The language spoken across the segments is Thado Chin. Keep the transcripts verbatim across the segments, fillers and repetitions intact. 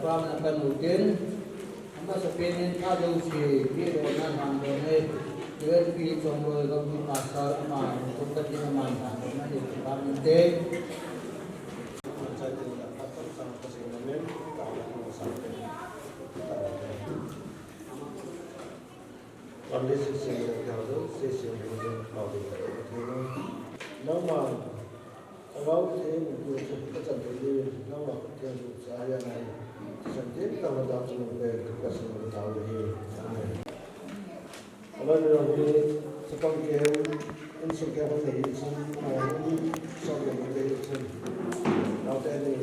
Pamna kan lutin, amasapen in ajouse, pehdohna lhandoh nei, U N P Chongloi Government Pastor ama, kum katin ama lhandohna nei, paminte. Nangma, Lhagao Theng in tu chu kachan thei diuvin, nangma Pathen thu chu ahi nai. Thisan theng tah ho ding chun pe, kasin tao hi. Amen. Aloinu hi, chapang kem, insung kem hung nei chun, ah, insung kem hung nei chun. Naote ni,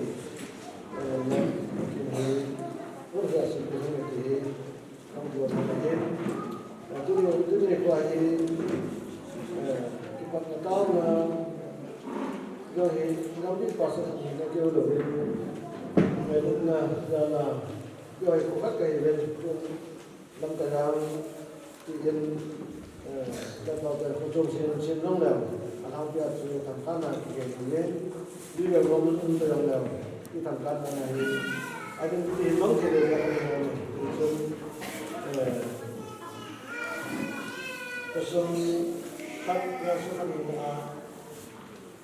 eh, na, kin hi, ur ja sin kin hung nei hi. Tuni, tuni nikho hi, eh, kipatna taona, jong hi, jong hi pastor hina keu louvin, ngailutna jal a, jong hi kho khat kahiuvin, lamkai jang, tin, eh, ka pa ka kho chom sin, sin jong leu, alhangpi a chu thangkhatna kikhen in, Bible rom um ta jong leu, i thangkhatna hi, identity hi mang thei lou ka hi, chun, eh, ka sung khat, ka sung khat ni na,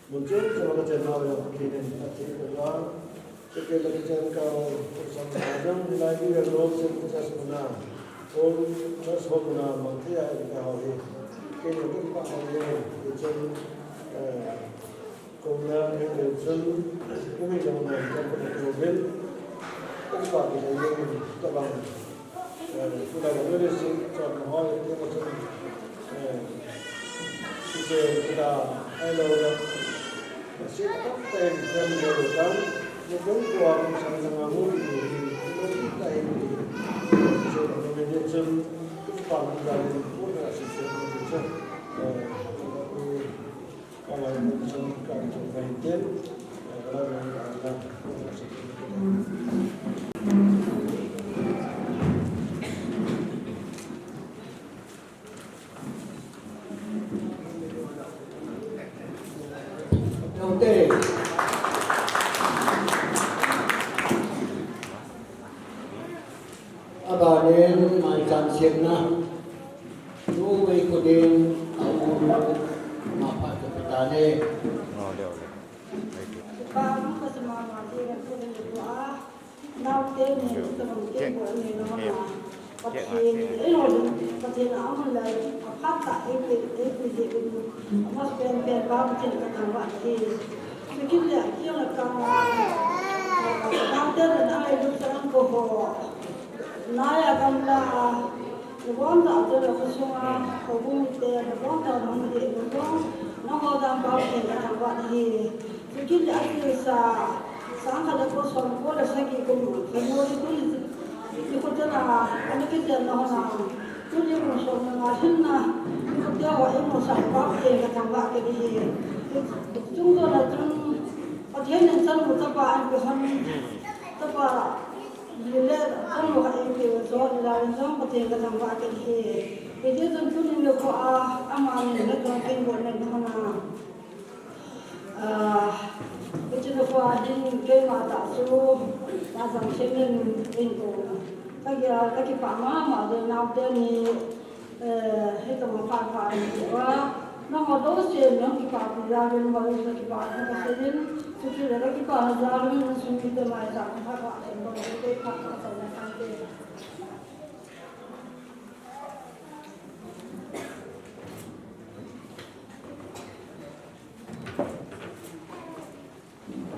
mun chom chom ka chen nau jong kikhen in, a thei ka jong, Chukit le kichen ka, kum sang ka jong, hilai Bible rom chen ka chen muna, ol, church home muna, mang thei a ka hou hi. Kei jong ka kipah hou hi, kichen, eh, Kum na, eh, eh, chun, kum hi jong na, jong ka kum bil. Kum pa ki jong ka bang. Eh, kula ka bil si, chon na hoi, eh, ka chun, eh, ki se, kita, ai lo na. Si ka ta, eh, jong ka lo ta. Ni kum ko, kum sang na nga hu, ni, ni, ni, ta, eh, ni. Si ka bil chun, kum pa ki jong, kum na si, si, si, si. Eh, Abanin, mai chan siamna. Numei kho ding, a u, ma pha ka pita ne. Ngau deu le. Ai ki. Pa, ka suma ma ding, ka ding dua. Nau te ni, ka bang te, bo ni, no, ma. Pathen in eiho ding, Pathen a amun lai, aphat tah eipeh, eipeh jeh in, amasapen pen pa Pathen kathangvah ahi. Chukit le akiang le kang a, naote le nangailut chan ko ho, nai a gamla a, nabonchauva te le khosung a, houbung mite, nabonchauva nahung hi, nangho, nangho jam pa Pathen kathangvah ahi. Chukit le athilsa, sangkhat le ko somko le sagi kum, sagi kum, nikho chana, ana kijenna hon a, tuni kum som le nga hinna, nikho te ho eimusah pa Pathen kathangvah kit ahi. Chungchon a chun, Pathen in chanu chapa ahin pe hon, chapa li le chanu khat eipeh u jong, hila le jong Pathen kathangvah kit ahi. Hiti chun tuni nikho a, amani le jong kin bol le na hon a. Ah, hiche nikho a hin keima tah chu, Pu Jamsing in eipeh u. Ka, kakipah mama, naote ni, eh, hitobang phat pha ahi uva. Nangho jouse nang kipahpi jal in, nangho jouse kipah in kasei in, chutile kakipah jal in, insung mite maicham in phat pha ahin bol in, kei phat pha ahin bol in.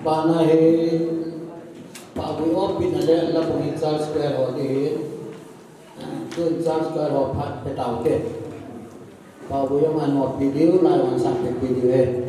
Bana hi, Pabui O P na le, Labung in charge square ho di, tu in charge square ho phat pe tau te. Pabui O P na no video, lai wan sang pe video he.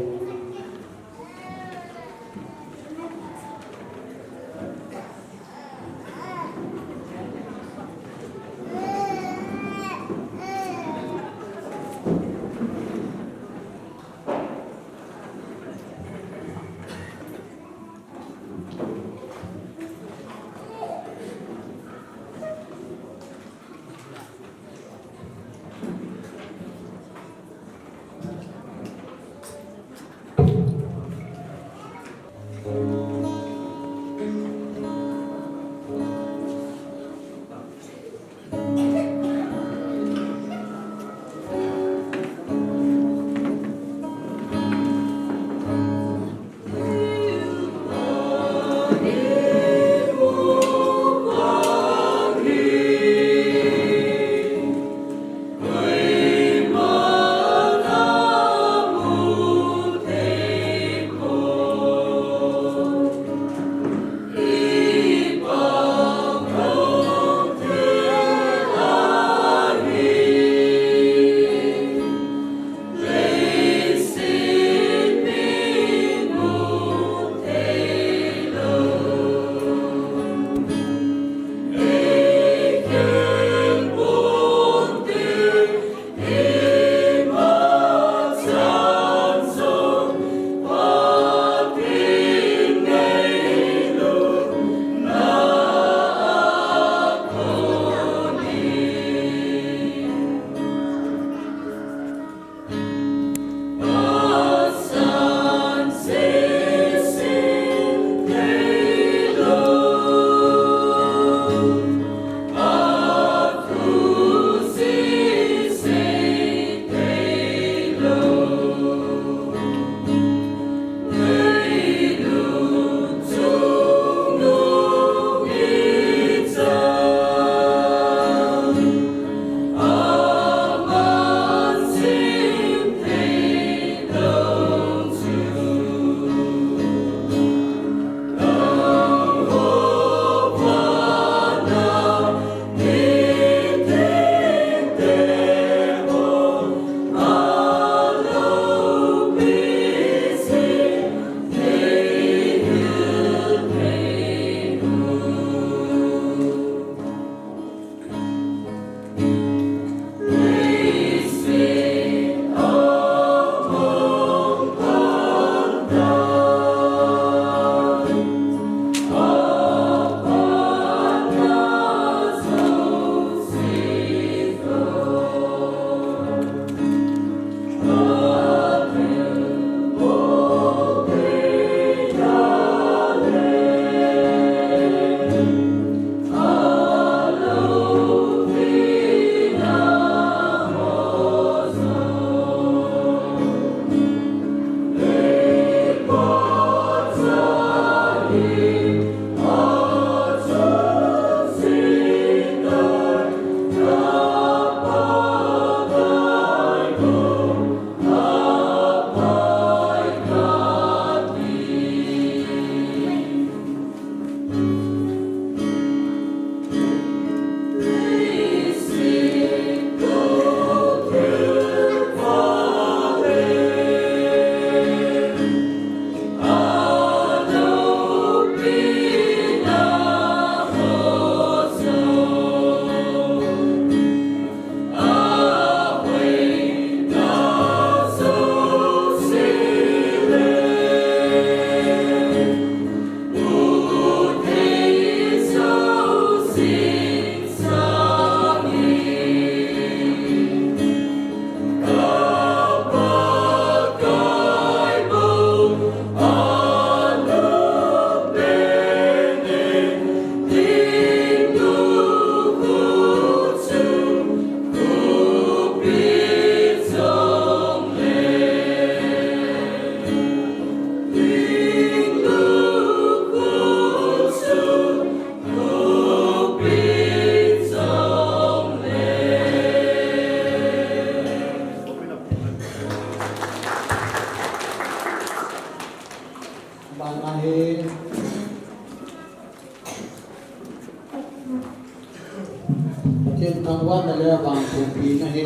Pathen thangvahna le vangphaopina hi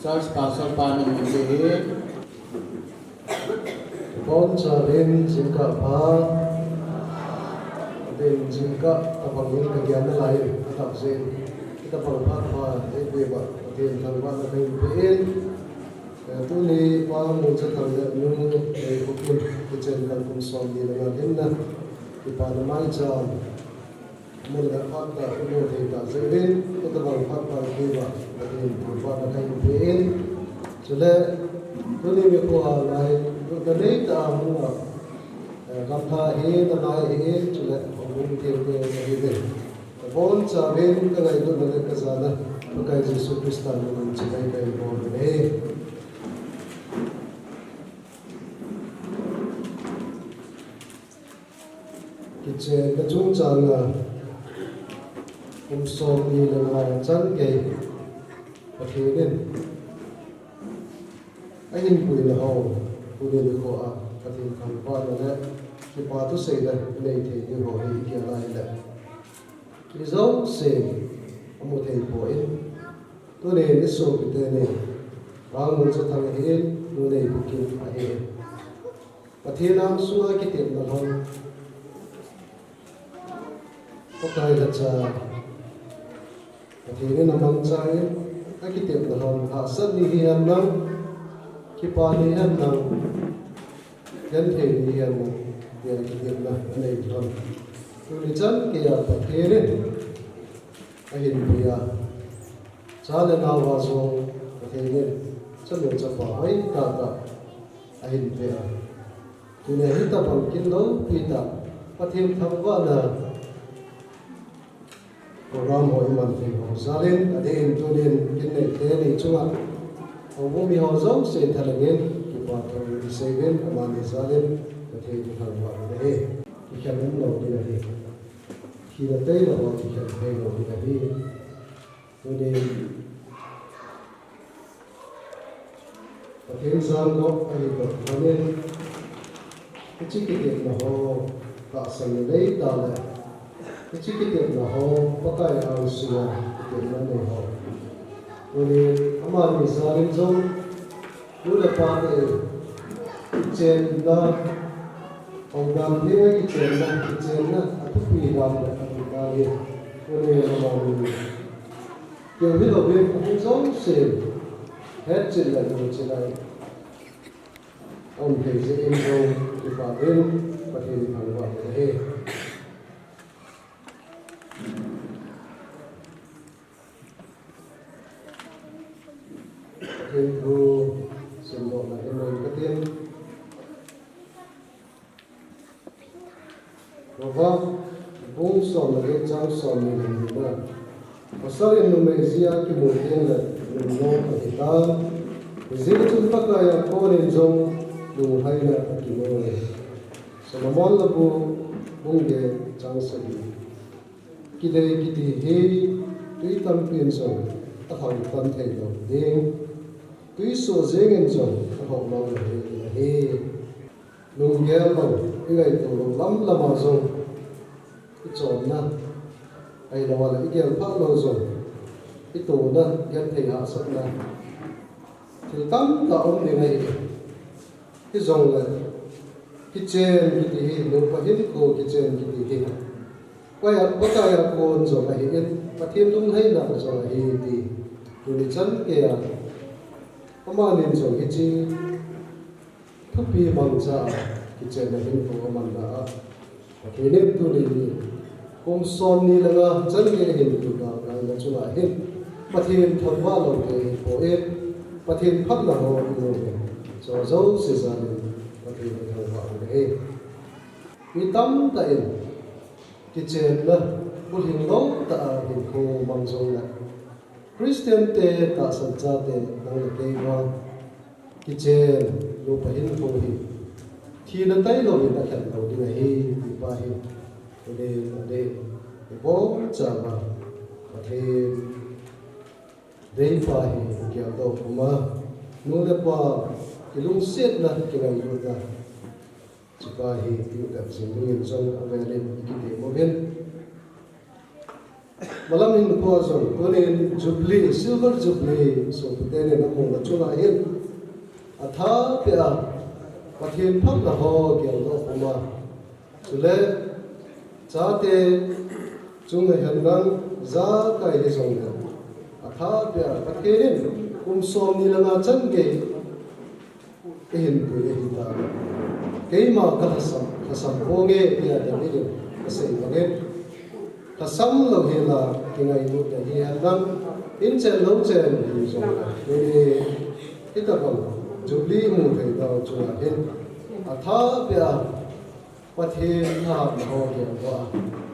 Church Pastor pa nahin pe ahi. Bonchauvin jingkah pha. Pathen jingkah tabang in kagel nalai in atahsan. Hitabang phat pha eipeuva Pathen thangvahna kahin pe in. Eh, tuni Pa Mungchathang le Nu Neipokhin kichen kan kum somni le nga hinna kipana maicham mun le phat tah imu thei tah jeh uvin, hitabang phat pha eipeuva Pathen thangvahna kahin pe in. Chule tuni nikho a ngailutna neitah a hung a, eh, gamla hi nalai ahin, chule houbung tengteng ahiuvin. Bonchauvin kangailutna le kajana Pakai Jesu Christa min in chibai kahin bol in ahi. Kichenna chungchang a kum somni le nga chan gei Pathen in ahin puina ho, tuni nikho a Pathen thangvahna le kipa thuseina inei thei ding ho hi igel a ahile, mi jouse amu thei poi. Tunin isopi teni, Pa Mungchathang ahin, Nu Neipokhin ahin, Pathen angsunga kitepna lhon, Pakai lhacha Pathen in amangchan, akitepna lhon hahsat ni hihen lang, kipa ni hihen lang, genthei ni hihen lang, tia kitepna anei lhon. Tuni chan geiya Pathen in ahin pui a, cha le nao a jong Pathen in chanu chapa hoitah tah ahin pe a. Tuni hitabang kin loupi tah Pathen thangvahna program ho iman thei ho jal in, adeh in tunin kin neite ni chunga houbung mi ho jouse thalheng in kipa thu isei uvin, amani jal in Pathen thangvah u ahi. Kikhen umlou ding ahi. Thina tailou a kikhen theilou ding ahi. Tunin Pathen jal lou ahi toh lhonin, hiche kitepna ho tahsanna nei tah le, hiche kitepna ho Pakai angsunga kitepna nei ho, tunin amani jal in jong nu le pa te kichenna, houdan dinga kichenna, kichenna athupi dan le athupi dan hi, tunin amani keu hilouvin ahung jouse hetchet le nuchet a aum thei jeh in jong kipah in Pathen thangvah in ahi. Pathen thu simdohna in nei katin. Proverb bung som le get chang somni le nina. Pasal in numei jia kimu teng le lungnom ahitai. Hijeh chun Pakai a konin jong lunglhaina akimu e. Solomon labu bung get chang sagi. Kidei kiti hi tui tampin jong athang tan theilou ding. Tui soh jengin jong alhoh mang lou ding ahi. Lunggel lou, ingaito lou lamlam a jong ichonna, ahilouleh igel phah lou jong, itona, genthei hahsatna, thil tamtah um ding ahi. Hijongle, kichen kiti hi, nupa hinkho kichen kiti hi, Pakai a, Pakai a kon jong ahin, Pathen lunglhaina jong ahi ti, tuni chan geiya amanin jong hiche thupi mangcha a kichenna hinkho amanna a, Pathen in tuni hi kum somni le nga chan gei ahin tuta ngaina chunga hin Pathen thangvah lou te hipoi, Pathen phatna ho imu in, chujouse jal in Pathen thangvah u ahi. Mi tamtah in kichenna bulhing lou tah a hinkho mang jongle, Christian te tahsan chate nang le kei vang kichen nupa hinkho hi thina tailouvin akhen lou ding ahi, ti pa hi. Tuni, tuni, ibonchauva Pathen deipa hi geldoh puma, nu le pa kilungsetna, kingailutna, Chupa hi, tiu ka jing dingin jong avel in i kiti mo hin. Malam hinkho jong, tunin Jubilee, Silver Jubilee, sopite nin amu na chunga hin. Athapia, Pathen phatna ho geldoh puma. Chule, chate chunga hin nang, ijakai hijongle. Athapia, Pathen in, kum som ni le nga chan gei. Eihin pui ahi ta. Keima ka lhasam, lhasam ponge, tia David in asei bangin. Lhasam lou hela, kingailut ahi henlang, in chen lou chen hi jong. Tuni, hitabang, Jubilee mu thei tau chunga hin. Athapia, Pathen thahatna ho geldoh a.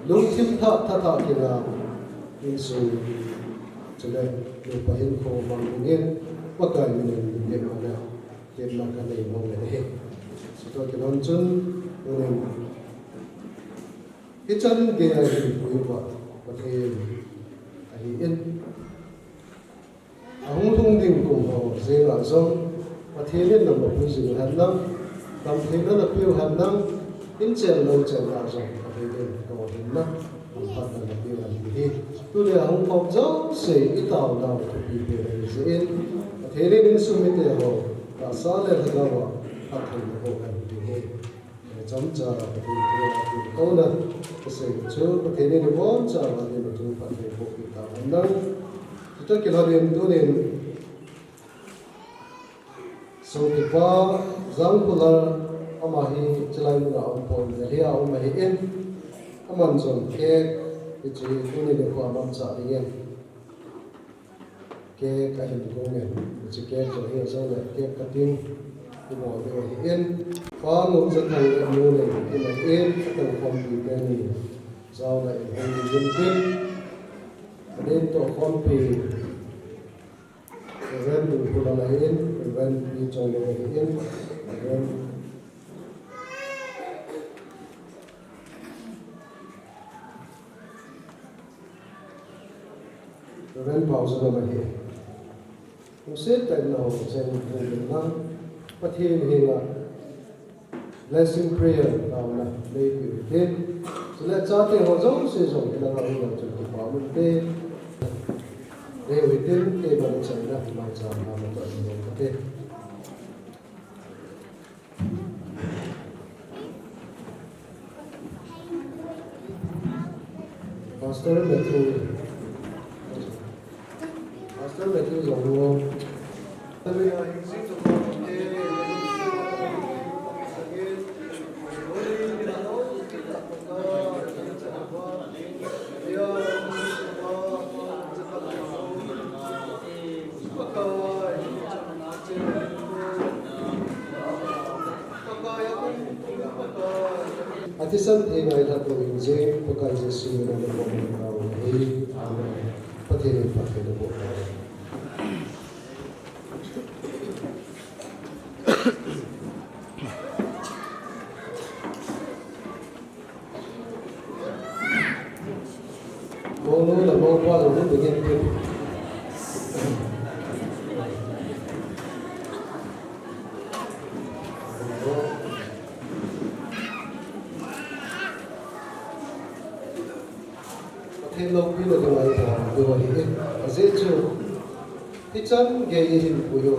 Lungthim thah, thathah kinga. Insung. Chule, nupa hinkho mang dingin. Pakai minin, nupa le. Hepna kanei mong le hi. Chutoh kilhon chun, tunin. Hichan geiya hinpui uva, Pathen ahin. Ahung lhung ding kum ho jenga jong, Pathen in nama pui jing hen lang, damtheina napeu hen lang, in chen lou chen a jong, Pathen in kahin na, hamphatna napeu hen hi. Tuni ahung khom jouse, i taonau thupi pen ahi jeh in, Pathen in insung mite ho, tahsa le lhagao a, phattheina boh hen ding hi. Chomcha Pathen thu a, thu kona, kasei chu, Pathen in ibonchauva dinga thu phatthei boh peh tahen lang. Chutoh kilhon in tunin, Sopipa Jangkhulal, ama hi chulai muna um pon, Delhi a um ahin, aman jong cake, hiche tunin nikho a manchah dingin. Cake ahin gong in, hiche cake jong hi ajo le cake cutting ibol diu ahin. Pa Nguljathang le Nu Neikim ahin, atohkhompi teni. Jaona in hung ding tin. Adin tohkhompi. Reverend Dungkhulal ahin, Reverend Pi Chongloi ahin, Reverend Reverend Paojanam ahi. Lungset tah in nao chen hung ding lang, Pathen henga blessing prayer taona neipeh uvin tin. Chule chate ho jouse jong hilanga hung ding chun kipa um inte. Nei uvin tin, keiman chaina, maicham na matoh in neipe. Pastor Matthew. Pastor Matthew jong ho. Athisan thei ngailhat lou hing jeng, Pakai Jesu min a na pom nau hi. Amen. Pathen in phatthei naboh tau. Monu le mopa jong hung ding in tin. Pathen loupina dinga i thah diu ahi. Ajeh chu, hichan gei i hinpui u.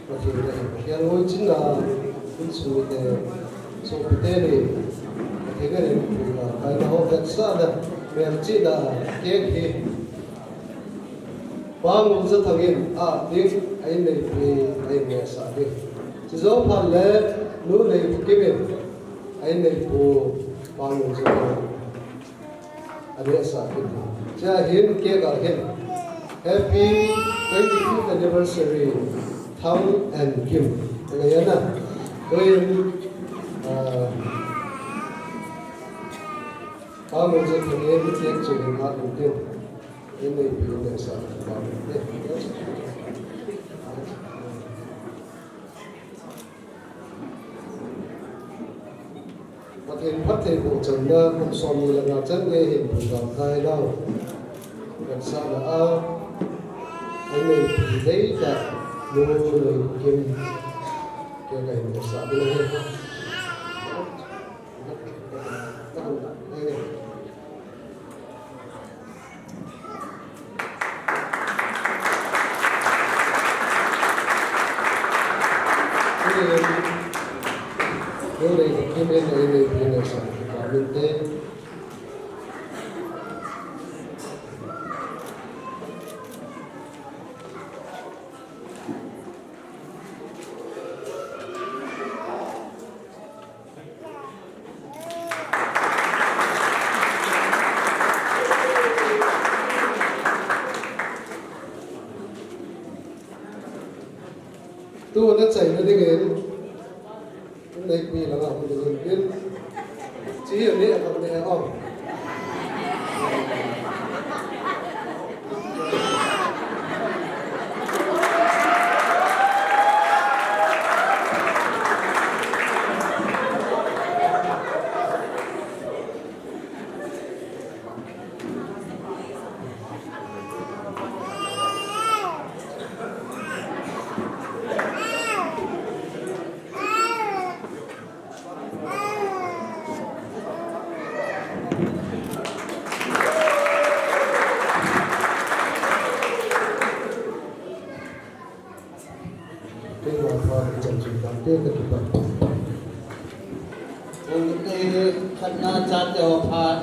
Pathen a hin, Pathen ngoi chin a, insung mite, sopite ni, Pathen a hinpui a, kaina ho vetsahna, melchihna, cake hi. Pa Nguljathang in, a ding, a inneipi, a innehsah ding. Chujou phat le, Nu Neipukim in, a inneipu, Pa Nguljathang. Anehsah kit. Chea hin cake a hin. Happy twenty-fifth anniversary, Thang and Kim. Kaya na. Tuin, ah, Pa Nguljathang in cake chu hin hat in tin. Inneipi nehsah pa. Pathen phattheiboh channa kum somni le nga chan gei hinpui tau tai lau. Vetsahna a, a inneipi deitah, Nu Neikim, cake kahin vetsah ding ahi. Te. Tuna chaina dingin, neipi langa hung dingin, chi hi ni a kam ni a om. Keiho phat, ichan chun dangte kakipah. Khatna chate ho phat,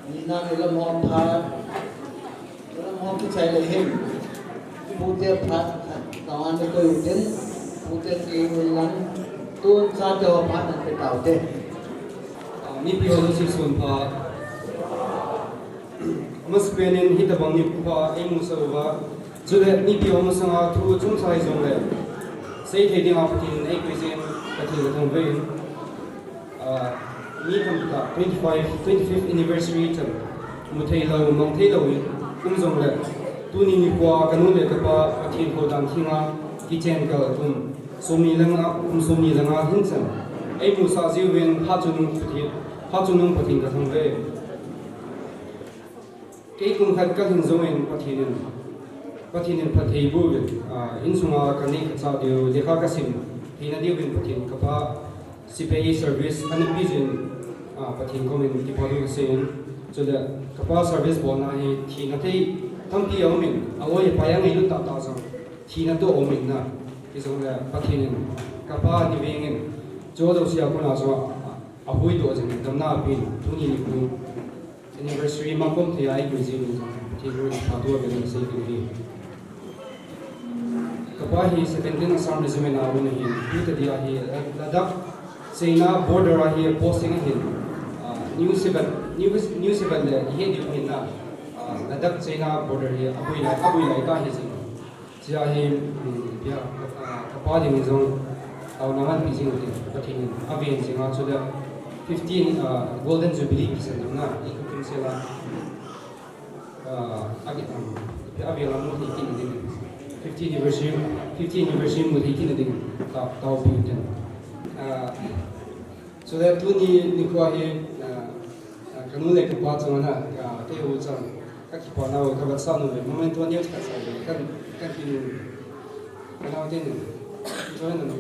nina nulam ho phat, nulam ho kichai le hin. Pute phat, khat, kawan le koi utin, pute ti ulang, tun chate ho phat nan pe taute. Mipi ho lungset sunpha. Amasapen in hitabang nikho eimusah uva, chule mipi ho masanga thu chomcha hijongle seithei dinga Pathen in eikoi jeh in Pathen kathangvah in, ah, mi tamtah twenty-five, twenty-fifth anniversary chan mutheilou, mangtheilou in um jongle, tuni nikhoa kanu le kapa Pathen kho dan thenga kichen kal kum somni le nga, kum somni le nga hin chan eimusah jiuvin phat chungnung Pathen, phat chungnung Pathen kathangvah e. Kei kum khat kalhin jongin Pathen in, Pathen in phatthei boh uvin, ah, insunga kanei kachah diu, lekha kasim theina diuvin Pathen, kapa sepai service ana peh jeh in, ah, Pathen komin kipa thu kasei in, chule kapa service bolna hi thina thei tampi aumin, aloi apai angailut tahtah jong thina toh aumin na, hijongle Pathen in kapa ni vengin, chu jousea kona jong a, ahuhdoh jing in, damna apen, tuni nikho anniversary mangkhom thei a eikoi jeh in jong, Pathen in phatah uvin sei ding ahi. Kapa hi seventeen Assam Regiment a um ahin, hitadi a hi, Ladakh China border a hi posting ahin, ah, New Sibat, New, New Sibat le ihet diu ahin na, ah, Ladakh China border hi aboi lai, aboi lai ta hi jing. Chea hi, um, pia, ah, kapa ding jong, taona ngan pi jing ute, Pathen in aven jing a, chule fifteen, ah, Golden Jubilee kisan jong na, i kukimsel a, ah, agi, um, pia avel a mu thei kit na ding. Fifty anniversary, fifty anniversary mu thei kit na ding, ta, taopi uten. Ah, Chule tuni nikho hi, ah, ah, kanu le kapa chunga, ah, keiho chang, kakipana u, kavetsahna u, memento neo khat sa u, kan, kan pinu, kanaote nu, join nu.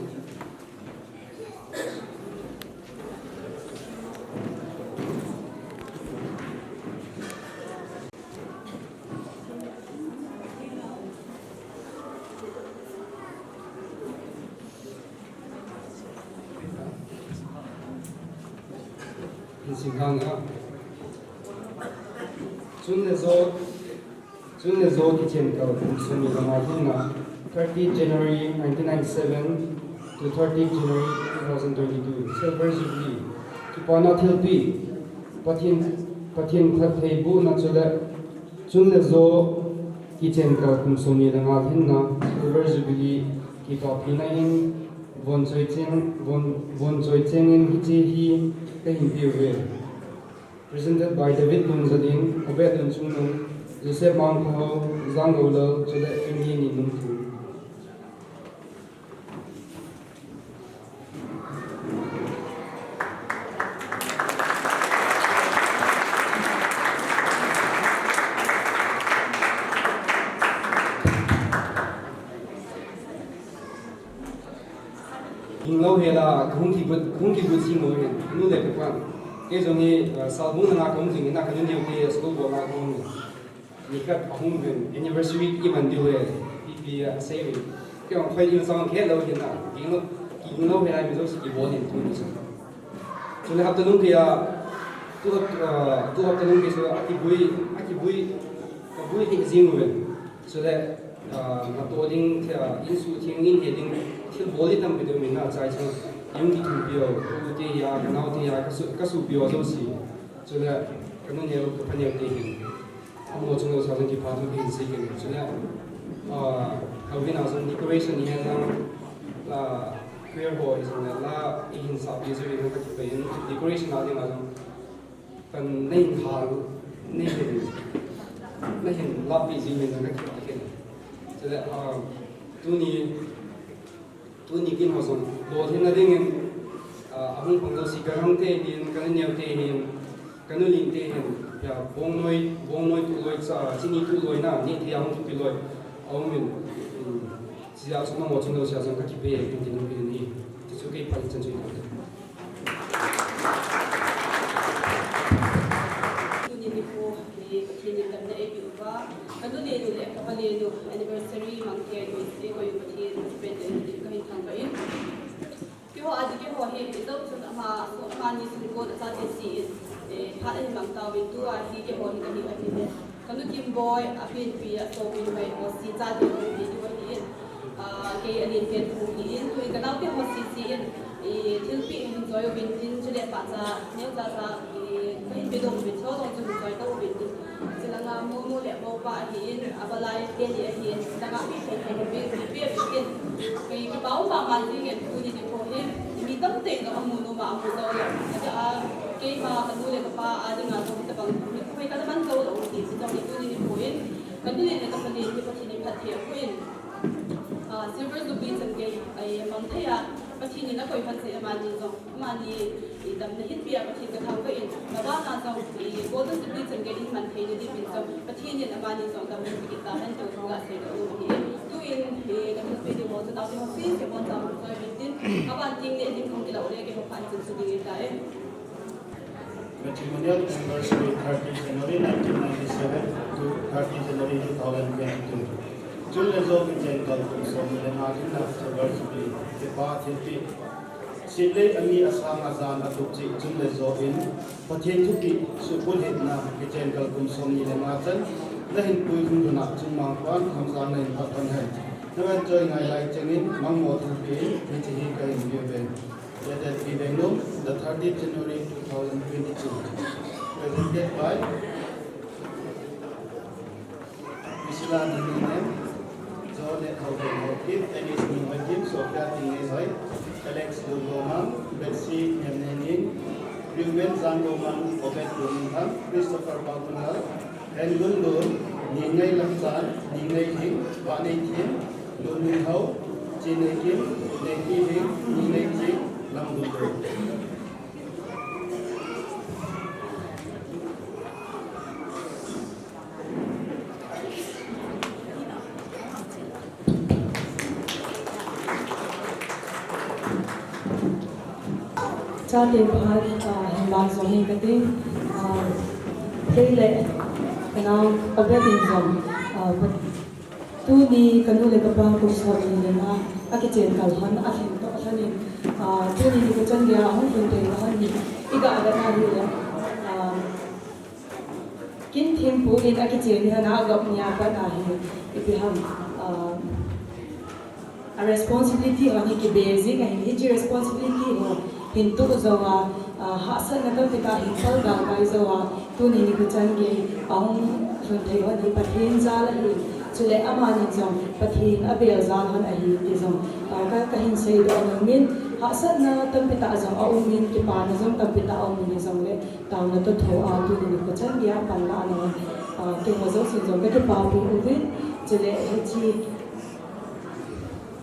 Chun le jo, chun le jo kichen kal kum somni le nga lhinna, thirty January nineteen ninety-seven to thirty January two thousand twenty-two, Silver Jubilee. Kipana thilpi, Pathen, Pathen phattheibohna chule, chun le jo kichen kal kum somni le nga lhinna, Silver Jubilee, kipapina in, von choi cheng, von, von choi cheng in hiche hi kahin peuve. Presented by David Lungjadin, Obed Lunchungnung, Joseph Mangkhohao, Jang Goulal, chule Emily Ninungthu. Hinglou hela, kahung kigot, kahung kigot jing lou hin, nu le kapa. Kei jong hi, ah, Salbung langa kahung jing in, kanu neo kei school bol a kahung. Nikhat ahung uvin, anniversary iman diu ahi, ipi asei uvin. Kei jong khoi in sang kei lou hin na, hinglou, hinglou hela mi jouse kibol in tuni chu. Chule hapta nung kei a, Tuh, ah, tuh ka nung kisu, akibui, akibui, kabui hi jing uve. Chule, ah, natoh ding, thil, ah, insutheng, inhe ding, thil bol hi tampi ding um in achai chu, jong kithupi u, u te hi a, kanao te hi a, kasu, kasopi u jouse. Chule, kanu neo, kapha neo te hin. Amaho chunga jong kipathu kahin sei kit e. Chule, ah, houin a jong decoration hi a jong, ah, choir ho hi jong la, ihin sahpi jeh in jong kakipah in, decoration a ding a jong. Kan nei hal, nei hin, nei hin lapi jing in jong kakipah kit e. Chule, ah, tuni, Tuni kin ho jong, lolhinna dingin, ah, ahung pang jouse, ka rang te hin, ka neo te hin, ka nu ling te hin, ya, bongnoi, bongnoi tuh loi cha, chini tuh loi na, ni thei a hung thupi loi, aum in, um, sia chu nangho chung jouse a jong kakipah e, tin tin kin ni, ti chu kei phat chan chu. Tuni nikho hi Pathen in damna eipeh uva, ka nu le nu le ka pa le nu anniversary mang thei a nu in eikoi u Pathen in pen le ni kahin thangvah in. Keiho a ding keiho hi, i jou chun ama, amani sungkon achate si in, eh, phat ahin mang tauvin tua hi keiho hi kahi ahi le. Ka nu Kimboi, a penpi, a sopinu mai ho si chate hung hi tua hi in, ah, kei a lenpen hung hi in, tuin ka naote ho si si in, i thilpeh hin joi uvin tin, chule pahcha, neocha cha, i kahin pe dong uvin, cho dong chu hin joi to uvin tin. Chulanga momo le mopa ahi in, a balai te ni ahi in, chulanga mi thei thei hin pe, pe uvin tin. Kei kipa um mama jing in tuni nikho hi, mi tamtah in amu nom a, amu jou lou. Aja a, keima ka nu le ka pa a dinga jong hitabang, mi khoi ka man jou lou ti, ti jong hi tuni nikho in, ka nu le ka pa le hi Pathen in phatthei apu in, ah, Silver Jubilee chan gei, ai, mang thei a, Pathen in akoi phat jeh in amani jong, amani, i damna hin pia Pathen ka thangvah in, na bana jong, i Golden Jubilee chan gei in man thei na ding in jong, Pathen in amani jong damna hin pia kit tahen ti thu gasei ka um ahi. Tuin, i ka thilpeh ding ho chu, taote ho sese boncha hung joi uvin tin, aban teng le ding hung kilo le keiho phat chan chu ding ahitai. Matrimonial anniversary, thirty January nineteen ninety-seven to thirty January two thousand twenty-two. Chun le jo kichen kal kum somni le nga dinga silver jubilee, kipa thilpeh. Sitlei a mi asang a jan a tup cheh chun le jo in, Pathen thupeh, suhbulhitna, kichen kal kum somni le nga chan, nahin puilhung lhun a chun mangpan, hamjang nahin phat lhon hen. Nahin choi ngai lai chengin, mangmo thilpeh in, hiche hi kahin pe uve. Letter P. Vengnom, the thirtieth January two thousand twenty-two. Presented by Priscilla Nuninem, Jonet Haokip, Alice Ningbakim, Sophia Tingneihoin, Alex Lungomang, Betsy Nemnening, Reuben Zangomang, Obed Lungminthang, Christopher Pagunlal, Henlun Lun, Ningnei Lamchan, Ningnei Hing, Vahnei Thim, Lun Minhao, Chinnei Kim, Neiki Hing, Ningnei Ching, Lamdun Lun. Chate phat, ah, hin lang jong hi kati, ah, kei le ka nao Obed in jong, ah, tuni ka nu le ka pa kum somni le nga akichen kal lhon, alhin toh lhon in, ah, tuni nikho chan geiya hung lhun thei lhon hi iga vet na hile, ah, Kin thempu in akichen hi ana gop nia pat ahi, ipi ham, ah, a responsibility ho hi kibe jing ahin, hiche responsibility ho hin tuh jou a, ah, hahsatna tampi tah hin pal galkai jou a, tuni nikho chan gei ahung lhun thei hon hi Pathen jal ahi, chule amani jong Pathen abel jal hon ahi ti jong, ah, ka, kahin seidoh nom in, hahsatna tampi tah jong aum in, kipana jong tampi tah aum in hijongle, Taona toh tho a tuni nikho chan geiya panlahna, ah, keiho jousen jong kakipapi uvin, chule hiche,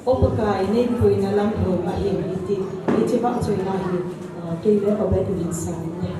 O Pakai neipuina lam hom ahin hiti, hiche vahchoina hi, ah, kei le Obed in hin sang e.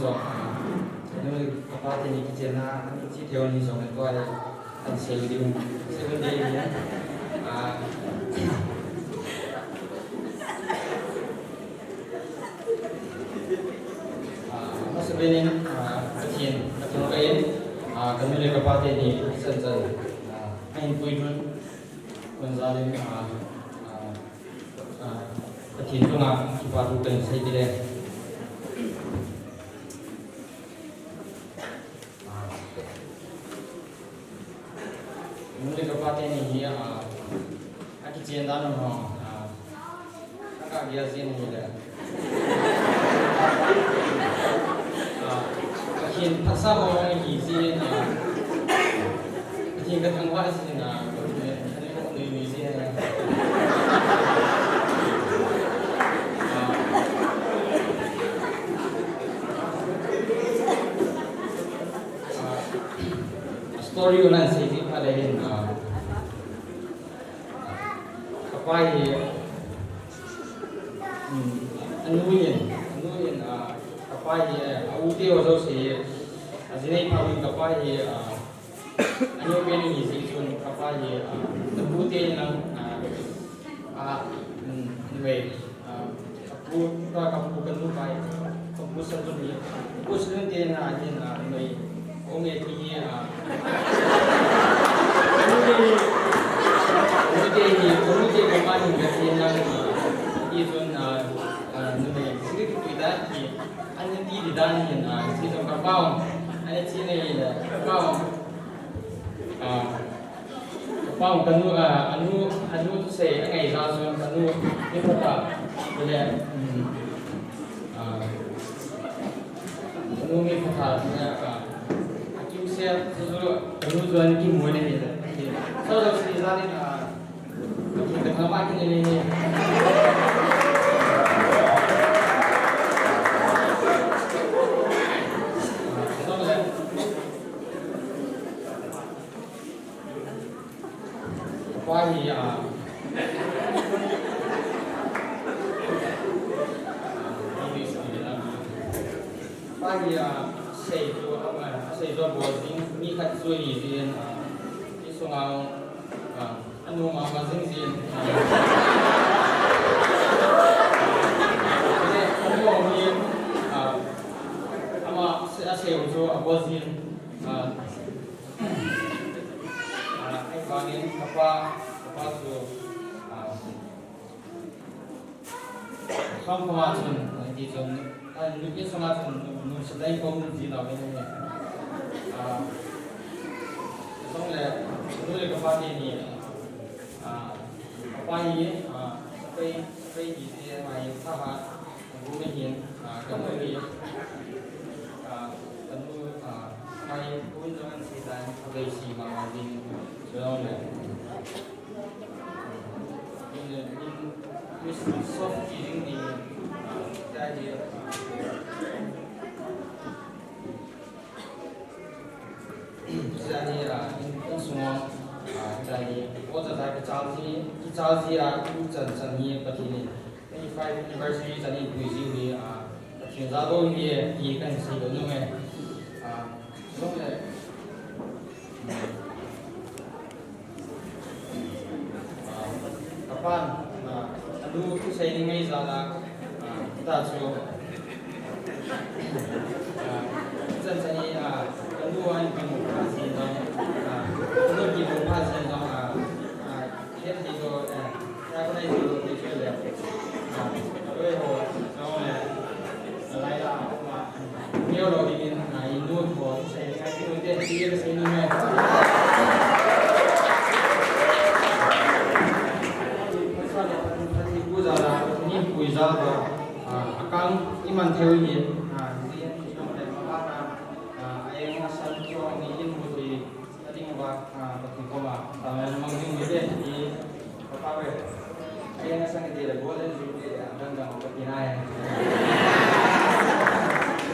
Kanu le kapa teni kichenna, ani chi thei u ni jong le tua le, ani sei diu, seven day ni. Ah, ah, masa pen in, ah, Pathen, Pathen ka in, ah, kanu le kapa teni, chan chan, ah, ahin puilut, kon jal in, ah, ah, ah, Pathen chunga, kipa thu kan sei kit e. Kanu le kapa teni hi, ah, akichen dan ho, ah, kagel jin hi le. Ah, Pathen phatsa ho hi jin, ah, Pathen kathangvah jin, ah, kanu le, kanu le, kanu le jin, ah. Ah. Ah, story u nan sei ji phat le hin, ah, kapa hi, um, anu in, anu in, ah, kapa hi, eh, a u te ho jouse hi, ajinei phat in kapa hi, ah, anu pen in hi ji chun kapa hi, ah, napu te in lang, ah, ah, um, anyway, ah, Kapu, ka, kapu, kanu pai, kapu sa tu ni, kapu sa tu ni na, ni na, noi, ong e ti ni, ah, ong e, ong e ni, ong e ka pa ni ka ti na, ah, ti tu na, ah, noi, sigi tu ta ni, ani ti di da ni na, ti tu ka pa, ani ti ni, ka pa, ah, Pau, kanu, ah, anu, anu thusei angai jeh chun kanu mi phatah le, um, ah, kanu mi phatah le, ah, akimsel chu chu kanu chu ana kimu le ni le. So, so, si jani, ah, ki ka thama ki ni ni. Ah, so le. Kapa hi, ah, kapa hi, ah, sei chu, ah, sei chu abol jing, mi khat chu ahi jin, ah, insunga, ah, anu mama jing jin, ah, anu hi, ah, ama sei, asei chu abol jin, ah, Ah, ahivangin kapa, kapa chu, ah, song koma chun, ah, ti chun, ah, nu, insunga chun, nu, nu, sadai ko nu ji lou ni. Ah, song le, nu le kapa teni, ah, kapa hi, ah, sapai, sapai hi te mai thaha, Kanu hin, ah, kanu hi, ah, kanu, ah, mai kun jong an sei tan, kavei si mama jing, jong le. In, in, in soft feeling ni, ah, ta hi, ah, Jani, ah, in, insunga, ah, jani, oja jai kichal ji, kichal ji, ah, in chan chan hi Pathen in twenty-five anniversary chan in pui ji hi, ah, Pathen jal bou hi, hi kan sei lou nung e. Ah, jong le. Ah, kapan, ah, anu thusei ni ngai jal a, ah, ta chu. Ah, chan chan ni, ah, anu an kimu pha jin jong, ah, anu kimu pha jin jong, ah, ah, khem ti ko, eh, ya ko nai ti ko ti chu le. Ah, roi ho, jong le, lai la, ma. Neo lou dingin, ah, i nu ho, sei ngai ti nu te, ti ka sei nu me. Sa le, sa ti pu jal a, ni pui jal a, ah, akang i man thei u hi, ah, ni ti ma ba na, ah, a eng a san cho ni in mu ti, Ading uva, ah, Pathen koma, ah, mang ding uve, i, papa ve. Ai, na sang ti le, bol en ju ti, ah, dang dang, Pathen ai.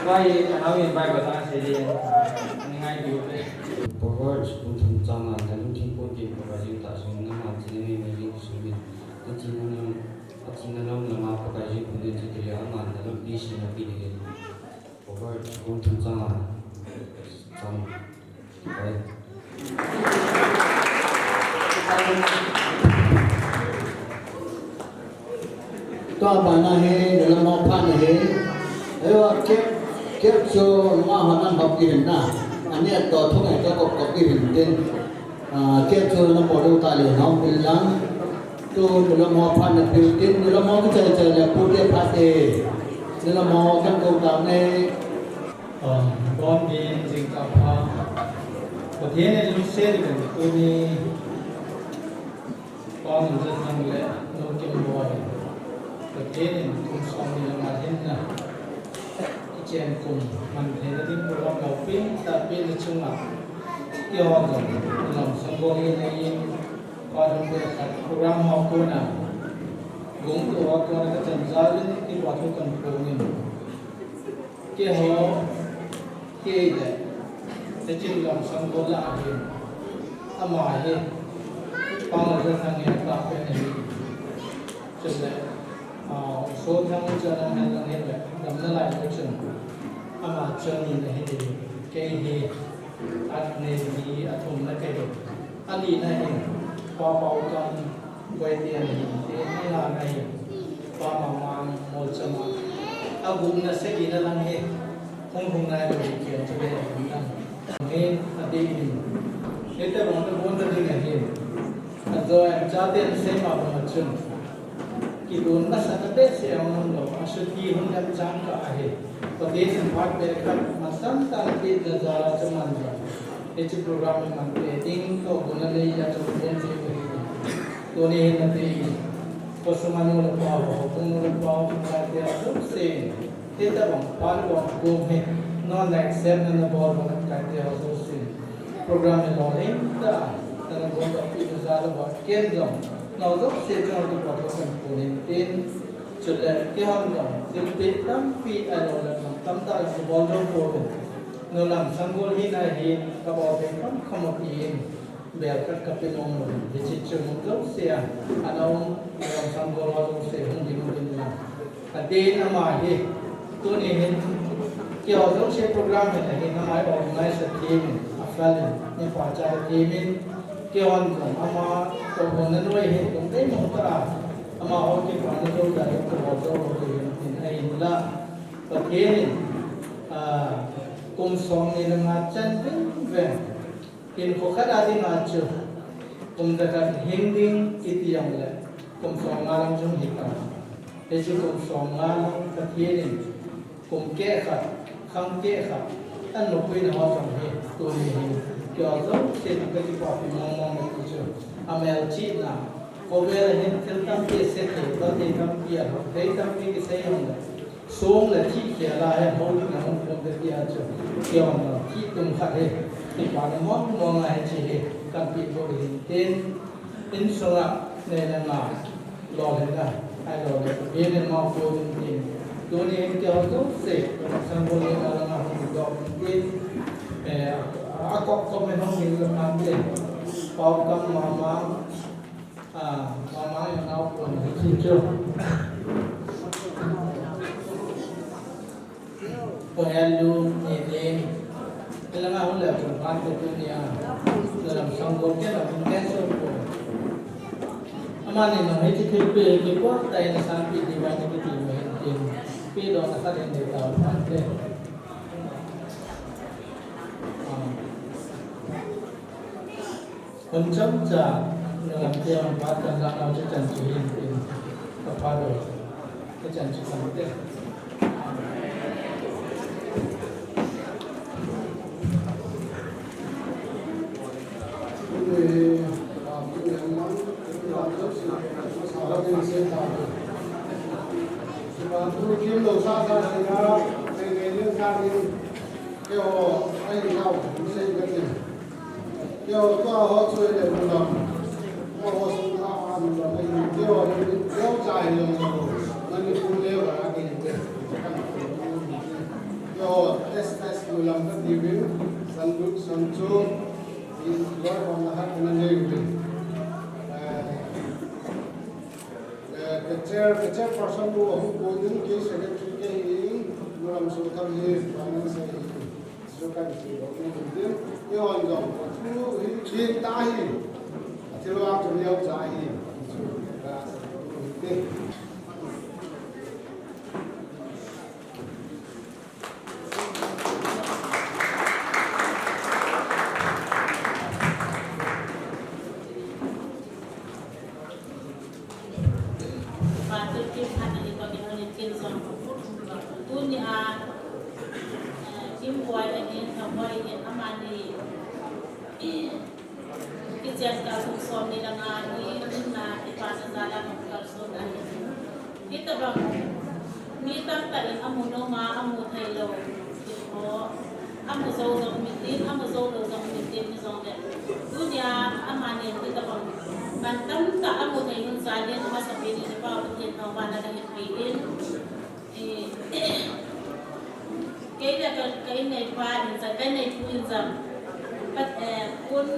Vai, anau in Bible tang sei di, ah, ani ngai di uve. Proverbs bung thum chang nga, na lungthim pumpi Pakai jing tah jong, na man china ngai ngai jing sung in. Na china nam, na china nam lama Pakai jing pum in chu ti le, aman na lampi sina pi ding in. Kum thum chang a. Chang. Ai. Tua bana hi, nila mo phan hi. Ewa, kep, kep chu ma ho nan hop irin na. Ani a to thung ai to kop kop irin tin. Ah, kep chu na po do ta le na bil lang. Tu nila mo phan na bil tin, nila mo ki chai chai le pu te pha te. Nila mo kan ko ta ne. Ah, bon din jingkah pha. Pathen in lungset in tuni Pa Nunjatnang le Nu Kimboi, Pathen in kum somni le nga hinna, kichen kum man theina ding program loupitah pehna chunga, keiho jong Lamsang Gol hi neiyin, Pa Nunjatnang program ho kona, gongtu ho kona kachan jal in kipa thu kahin phong in. Keiho, kei le, hiche Lamsang Gol lah a hin, ama hi, Pa Nunjatnang in atahpen ahi. Chule, ah, Sothang chu ana hen lang hile, damna lai le chun, ama chu ani na hi, kei hi, at nei hi, athumna kei hi. Alina hin, Pa Paokam, Boite ana hi, te, angana hin, Pa Mamang, Molcham a. Agupna, sagina lang hi, hung hung nailou hi, kian chu le, lang. Amen, ati in. Hiti bang tabon ta ding ahin. Ajo em chate in seima bang a chun. Kidon masa ta behseh a um lou, asuti hun lam chang kah ahi. Pathen in phat beh khat masang tah a napeh na jal a chu man jal. Hiche program hi man te ding toh guna nei a chu bon che u ahi. Tuni hin nati in. Khosung a nu le pa ho, houbung nu le pa ho, houbung naite ho jouse. Hitabang pa le bon gom hi. Nangho accept na nabol uva lamkai te ho jouse. Program hi lolhing tah a nana bol doh peh na jal uva ken jong nangho jouse chunga kipa thu kahin phong in tin. Chule keihon jong thilpeh tampi ahilou le tamtah jong kabol jou pouvin. Nu Lamsang Gol hina hin kabol thei kham kham u tin. Bel khat kape nom uvin, hiche chu mun jouse a, ana um, Lamsang Gol ho jouse hung ding uvin lang. Katin ama hi, tuni hin, keiho jouse program hi, ahin ama hi organize a team in, afel in, mi pachat a team in, keihon jong ama toh hon na noi hi, kum dei mong ta a, amaho kipana jou ta, toh ho jou ho ding in, ahinla, Pathen in, ah, kum somni le nga chan veng veng, Hinkho khat a dinga chu, kum jakhat hing ding kiti jongle, kum somnga lang chu hung hi ta. Hiche kum somnga lang Pathen in, kum keh khat, khang keh khat, ahin puina ho jong hi, tuni hin, keiho jouse in kakipapi mong mong e ti chu, amelchihna, khovel a hin thil tampi ase thei, thil tampi alhah thei, tampi kisei jongle, Song le thih khel a hin houlimna hung pom te tia chu, keiho jong thih tum khat hi, kipana mong mong a hiche hi, kahin pe bou hin tin, insunga neina nga, lolhinna, ahilou le, Pathen in mangcha ding tin, tuni hin keiho jouse, Lamsang Gol langa hung doh tin, eh, akop kop in hung hin le man tin, Paokam, Mamang, Ah, Mamang in anaopu hiche chu. Pu Henlu, Niding. Hilanga hung le pu Pante tunia. Lamsang Gol kei la hung kei so pu. Amani nang hiche thilpeh kipa tah in asanpeh diu vang kiti mo hin tin. Pedohna khat in dei tao Pante. Ah. Hun chomcha, na lampi a hung phat kan lang nau chu chan chu hin tin, ka phat u, ka chan chu kan te. Keiho, ahi nau, sei ka tin. Keiho, tua ho chu le mun lam. Keiho, sung ka an lam, ahi, keiho, keiho cha hi jong jong. Manipur le va a kei te. Keiho, S S mun lam ka ti vin, san du, san chu, in loi hon na hat na nei vin. Eh, eh, the chair, the chairperson nu hung ko ding, kei secretary kei hi, Ram su tham hi, ram se hi, su kan si lo ni din. Ni hon jong, thu hi, hi ta hi. Thil vang chu neo cha hi. Su ka sa lo ni. Pastor Kim Phat ni to ni ni kin son. Tuni a, eh, Kim Boy ani, Thang Boy ani, amani, eh, kichen ka kum som ni langa ni, na, ipa na zala ka kal son ani. Hitabang, mi tamtah in amu nom a, amu thei lou. Amu jou jong um intin, amu jou lou jong um intin, hijongle. Tunia, amani hitabang. Ban tamtah amu thei hun jalin, amasapen in, ipa Pathen thangvahna kahin pe in. Eh, kei le ka, ka inneipa in jong, ka inneipu in jong. Pat, eh, kun,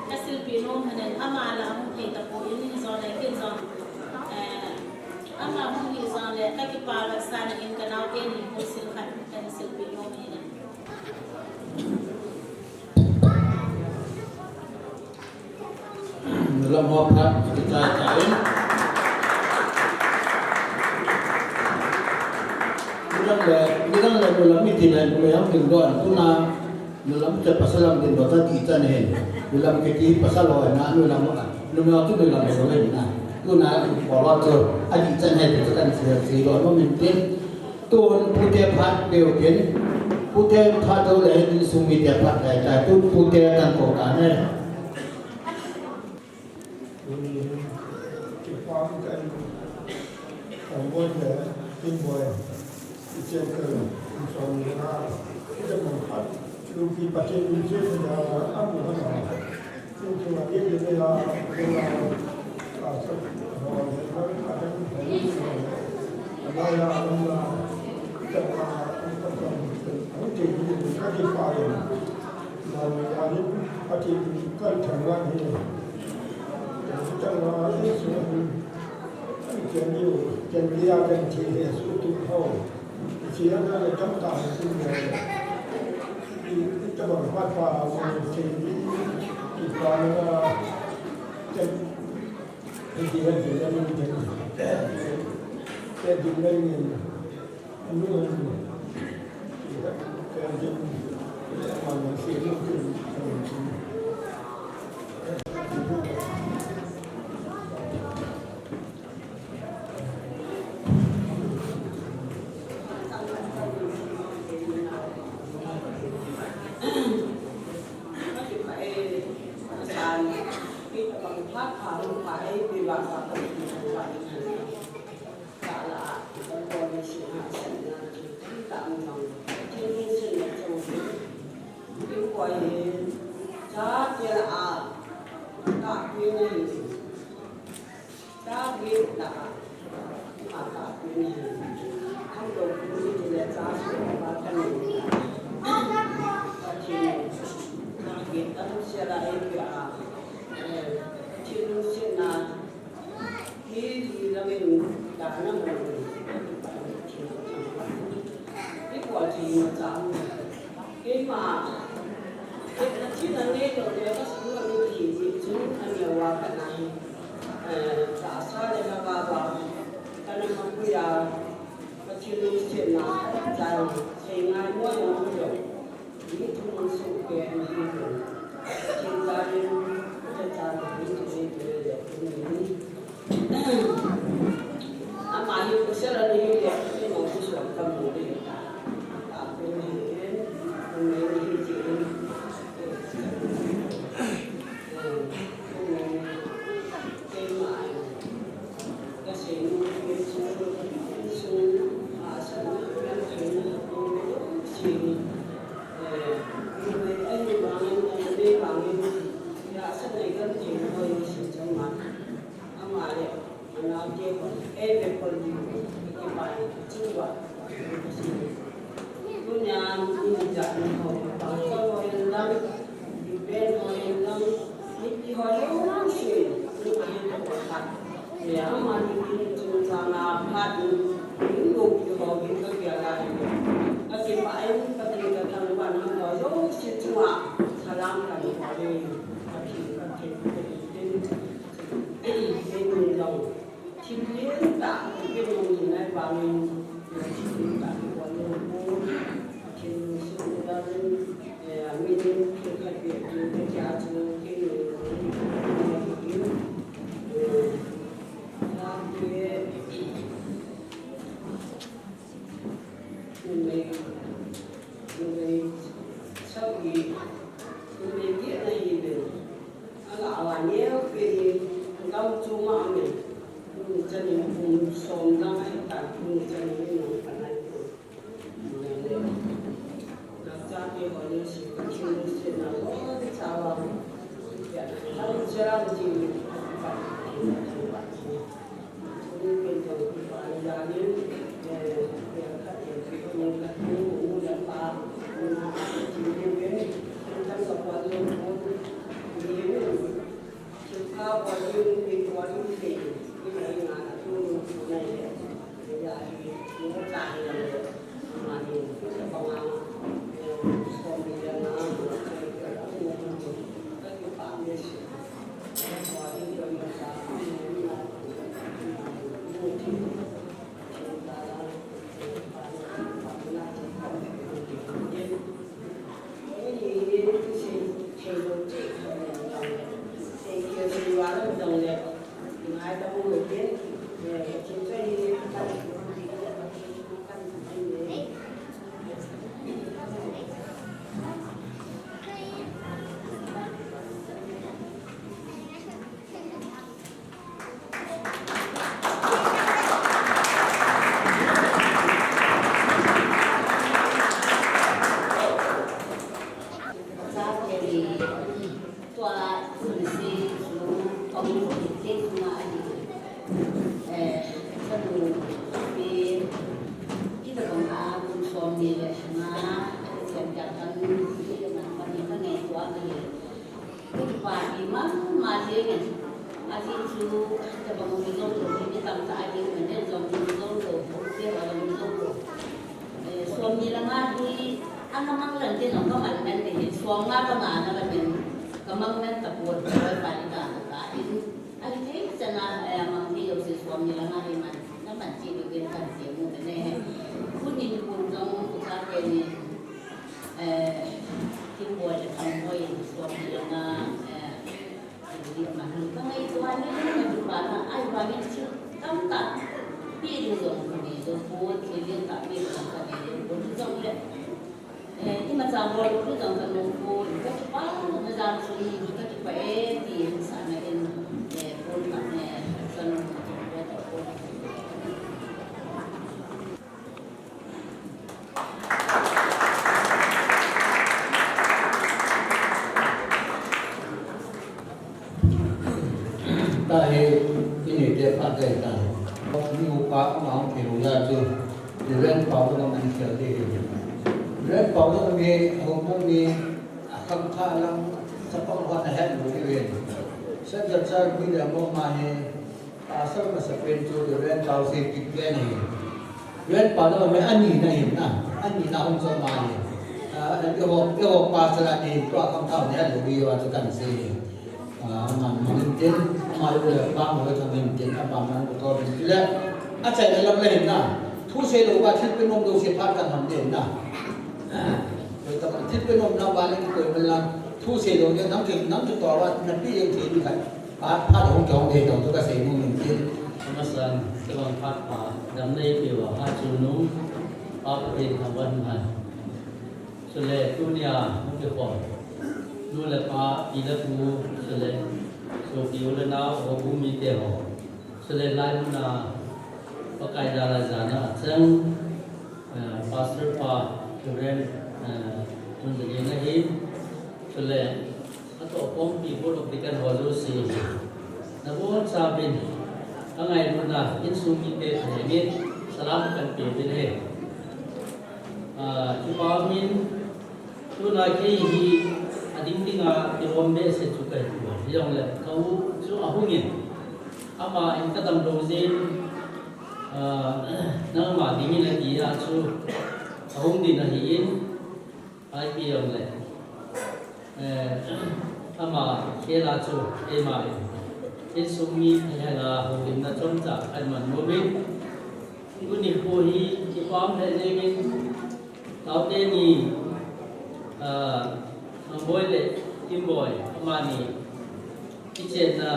kasilpi nom hanen, ama la amu thei tapon, hijongle, kin jong. Eh, Ama hung hi jongle, kakipah vetsahna in kanao teni hung sil khat, kahin silpeh nom ahi. Nulam ho phat, kichai chai in. Nulam le, nulam le, nulam miti le, nulam ding don, tuna, Nulam chu pasal lam din bou ta ti chan hen. Nulam kiti pasal ho na nulam a. Nulam chu nulam ho hen na. Tuna bol chu a ti chan hen ti chan se se lo mo min tin. Tun pute phat peu tin. Pute phat do le hin sung mite phat lai ta. Tun pute tan ko ta ne. Tuni hin, kipah tah in, Thang Boy le, Kim Boy, kichen ka, kum som ni na, kichen man khat, lupi Pathen in kichen na, amu hana. Kum som a kichen na, kichen na, a, sa, ho, ne, na, Pathen, ho, ne, na, ya, na, kichen na, kichen na, kichen na, kichen na, Pathen in kan thangvah in. Kan thangvah in, Jesu in. Kan diu, kan dia, kan thi, Jesu tu ho. Sia na le tam ta tu ne. I, i ta bang pat pa, mo, thi, i, i pa na, kan, i, i, i, i, i, i, i, i, Hi, hi lamin, dana mo, i pa, i pa, i pa, i pa, i pa, i pa, keima, ke, na thi na nei lo le, ka su na ni ki, ni chun, a ni wa ka na hi. Eh, ta sa le na ba ba, ka na ma ku ya, ka thi lu se na, ta, se ngai mo yo mo yo. Tahi, ini te pa te ta. Ni upa ama ang kiru ya tu. Reverend Pau tu naman siya di. Reverend Pau tu kami, hong kami, akam ka lang sa pangwa na het mo di rin. Sa sa sa, bida mo mahi. Pastor masapen chu Reverend Tau Seipi pen ahi. Reverend Pau na me ani na hin na. Ani na hung sa ma ni. Ah, eiho, eiho pastor ani tua kam thau ne lo ri wa chu kan se. Ah, man man tin, ma lo le pa ma lo thang tin, a pa man ko to tin le. A chai le lam le hin na. Thu sei lo ba thil pe nom lo se phat kan ham tin na. Ko ta thil pe nom na ba le ko me la. Thu sei lo ne nam ke nam chu to wa na pi yeng thei ni kai. Phat, phat hung kihong thei tong chu kasei nom in tin. Amasan, tabang phat pa, damna eipeuva, Hachungnung, Pa Pathen thangvah in umhen. Chule, tunia, hung kikhom. Nu le pa, pi le pu, chule, sopi u le nao, houbung mite ho. Chule, lai muna, Pakai dalhah jana achang, eh, Pastor pa, Reverend, eh, Tunjalian ahin. Chule, Atoh khompi Board of Deacon ho jouse hi nabonchauvin, kangailutna, insung mite thalhengin salam kahin peuvin ahi. Ah, kipa umin, tuna kei hi ading dinga kilom behseh chu kahi poi. Hijongle ka u chu ahungin, ama in kadam lou jeh in, ah, nangma dingin ati a chu ahung ding ahin, Ipi jongle, eh, ama khela chu eima in insung mi thei henga houlimna chomcha kahin man nom in, tuni kho hi kipah lheh jengin, taote ni, ah, Mangboi le Kimboi amani kichenna,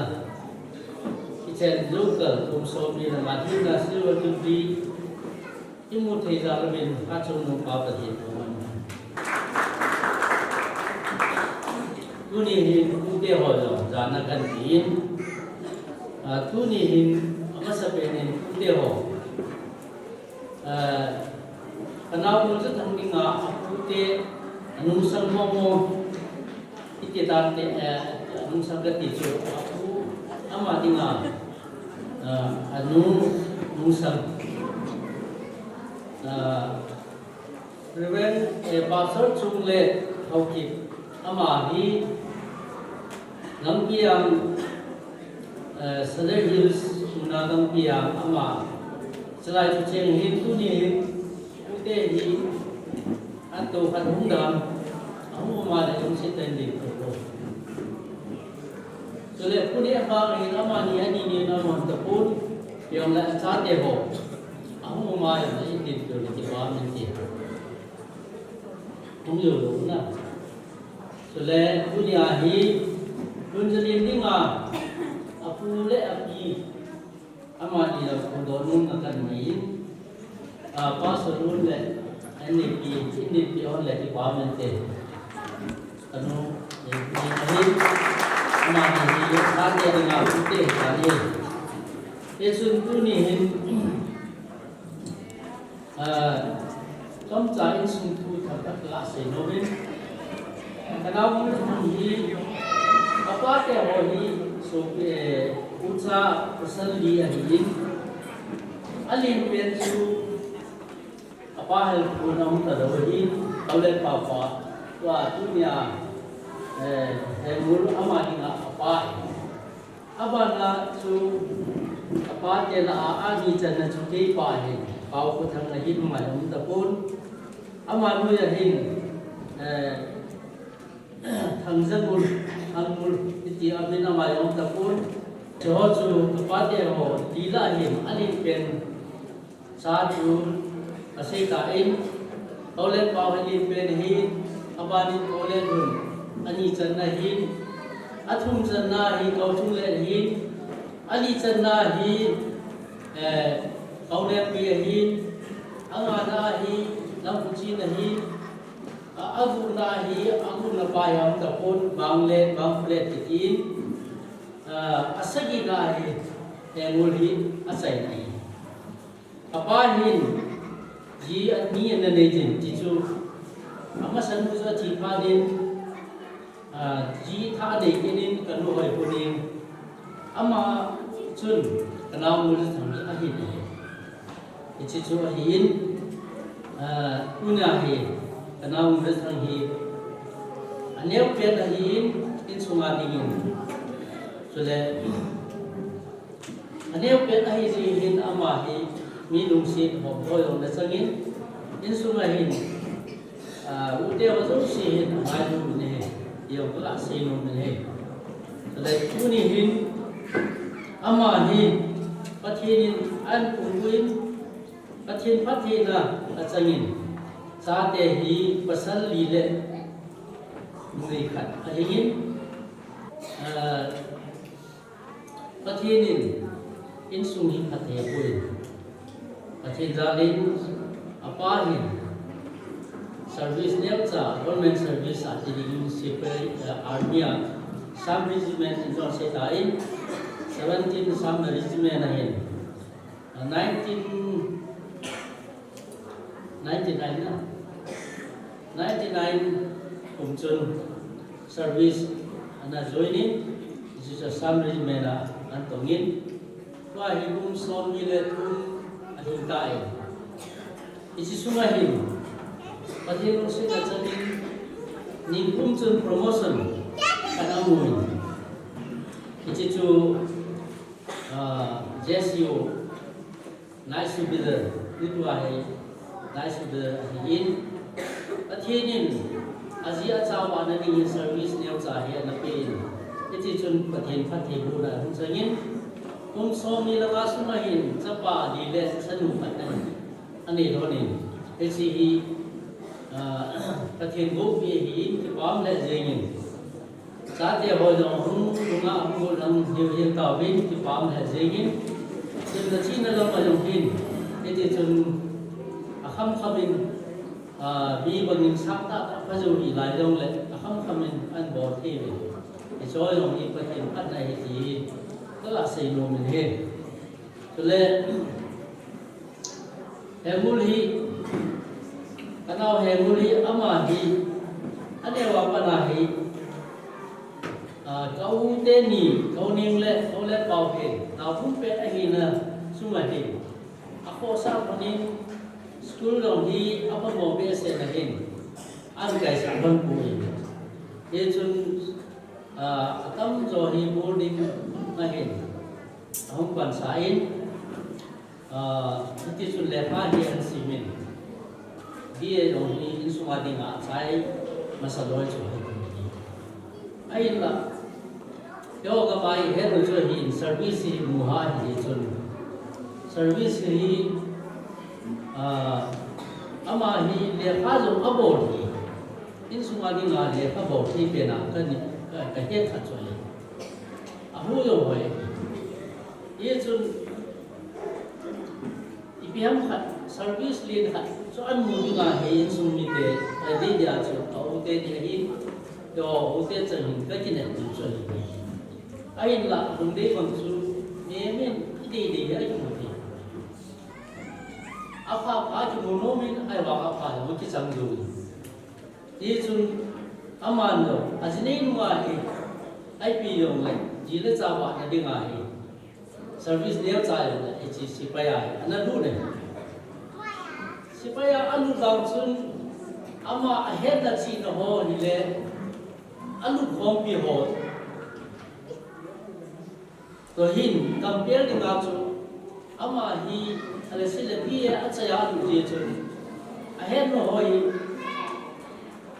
kichen jou kal kum somni lama hinna Silver Jubilee imu thei jal uvin, achung nungpa Pathen thangvahna. Tuni hin tute ho jong jana kahin tin, ah, tuni hin amasapen in tute ho, ah, ka naonu chu thang dinga apute anungsang mong mong. Iti tante, eh, anungsang kati chu, apu ama dinga, eh, anu nungsang. Eh, Reverend, eh, Pastor Chungle Haokip ama hi Langpiang, eh, Sadar Hills muna Langpiang ama. Chulai chu cheng hin tuni hin pute hi Ato khat hung dam, ahung um a le lungset tah in ding to ko. Chule puni a bang hin amani ani ni na mon tapon, piang le achate ho. Ahung um a le in ding to le kipah min ti. Hung yo lo na. Chule puni a hi, lungset in ding a, apu le api. Amani la khudoh nom na kahin nei in, ah, Pastor Lun le, N D P, N D P hon le kipah mente. Kanu, eh, ni ahi, amani hi, ate dinga pute hi kani. Hichun tuni hin, Ah, chomcha insung thu thakhat la sei nom in. Ka naonu hi, apa te ho hi, so, eh, ucha pasal li ahi in. Alen pen chu, apa helpuna um talou hi, Aule papa, tua tunia, eh, Hengul ama dinga apa hi. Abana chu, apa te lah a, ani channa chu keipa hi, Pau Khuthang ahin ama jong tapon. Ama noiya hin, eh, Thangjangul, Thanggul, iti amin ama jong tapon. Chuho chu, apa te ho, ti lah hin, alen pen, Cha chu asei tan, Aule pau hi alen pen ahin, abanin Aule Lhun, ani channa ahin, athum channa hi Kauchungle ahin, ali channa hi, eh, Kaulempi ahin, angana hi Lampuchin ahin, a, agupna hi, agupna pa hi aum tapon, Mangle, Mangpule titin, ah, asagina hi, Hengul hi achaina ahi. Apa hin, ji ani ana nei jin, ti chu, amasan u chu athi phat in, ah, ji thah anei kit in, kanu hoi pon in, ama chun, ka naonu Lhunthang hi ahin ahi. Hiche chu ahin, ah, tuna hi, ka naonu Lhunthang hi, aneo pen ahin, insunga dingin. Chule, Aneo pen ahi jeh hin ama hi mi lungset hom loi jong nachangin, insunga hin, ah, ute ho jouse hin angailu in ahi, ti jong kaga sei nom in ahi. Chule tuni hin ama hi Pathen in ahin pumpi in, Pathen phattheina achangin, chate hi pasal li le numei khat ahingin, ah, Pathen in insung hi phatthei apui. Pathen jalin apa hin service neocha, government service a ti ding sepai, eh, army a, Assam Regiment in jong sei tan, seventeen Assam Regiment ahin, eh, nineteen Ninety-nine na. Ninety-nine kum chun service ana join in, hiche chu Assam Regiment a ana tong in. Tua hi kum somni le thum ahung tai. Hiche sunga hin, Pathen lungsetna changin, nikum chun promotion ana mu in. Hiche chu, ah, J C O Night Subedar, tutua hi Night Subedar ahin. Pathen in aji acha vahna dingin service neocha hi ana pe in. Hiti chun Pathen phattheibohna hung changin, kum somni le nga sunga hin chapa li le chanu khat anei lhonin, hiche hi, ah, Pathen goupi ahin kipah lheh jengin, chate ho jong hung lunga hung gollhang hiu hiu tauvin kipah lheh jengin, chun nachena lam a jong hin, hiti chun akhamkham in, ah, mi bangin sap tahtah pha jou hilai jongle akhamkham in ahin bol thei uve. Hiche jong hi Pathen phatna ahi ti kaga seinom in ahi. Chule, Hengul hi, kanao Hengul hi, ama hi, aneo a pat a hi, ah, ka u teni, ka u Ning le, ka u Letpao hi, naothum pet ahina sunga hi, akhohsah lhonin, school jong hi aphamo behseh in ahin, ahin kaisah lhon poi. Hichun, ah, atamjo hi boarding a hin ahung pansa in, ah, hiti chun lekha hi ahin simin, B A jong hi insunga dinga achai masa loi chu ahi. Ahinla, keiho kapa ihet u chu hin service hi mu ha ahi chun, service hi, ah, ama hi lekha jong abol hi, insunga dinga lekha bol thei pen a kani, ka, kahet kha chu ahi. Ahu jong hoi. Hichun, ipi ham khat, service len khat chu amu dinga hi insung mite, adei dia chu ka u teni ahin, keiho u te chang hin kakinep diu chu ahi. Ahinla, lungdei bang chu, mi, mi, idei dei hi akimu thei. Apha pha kimu nomin, ahivang apha jong kichang diu. Hichun, aman jong, aji nei nunga hi, ipi jongle, ji le cha vahna dinga hi, service neocha jongle, hiche sepai a hi, ana lut e. Sepai a alut vang chun, ama ahetna chihna ho hile, alut khompi ho toh hin compare dinga chu, ama hi, alese le B A achai a alut jeh chun, ahetna ho hi,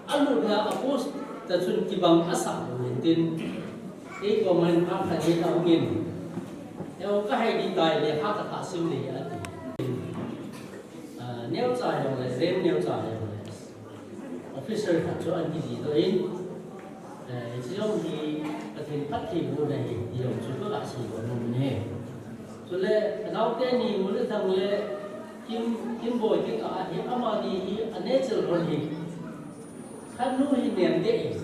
alutna a post ta chun kibang asah lou hintin, kei koma hin phat khat hin ahungin, "Heo, kahai ding tai, lekha kathah sim ding," ati. Ah, neocha jongle, rank neocha jongle, officer khat chu ahin kiji doh in, eh, hiche jong hi Pathen phattheibohna ahi ti jong chu kaga seidoh nom in ahi. Chule, anao teni Ngulthang le Kim, Kimboi kikah a hi, amani hi a nature lhon hi, khat nu hi nem deh in,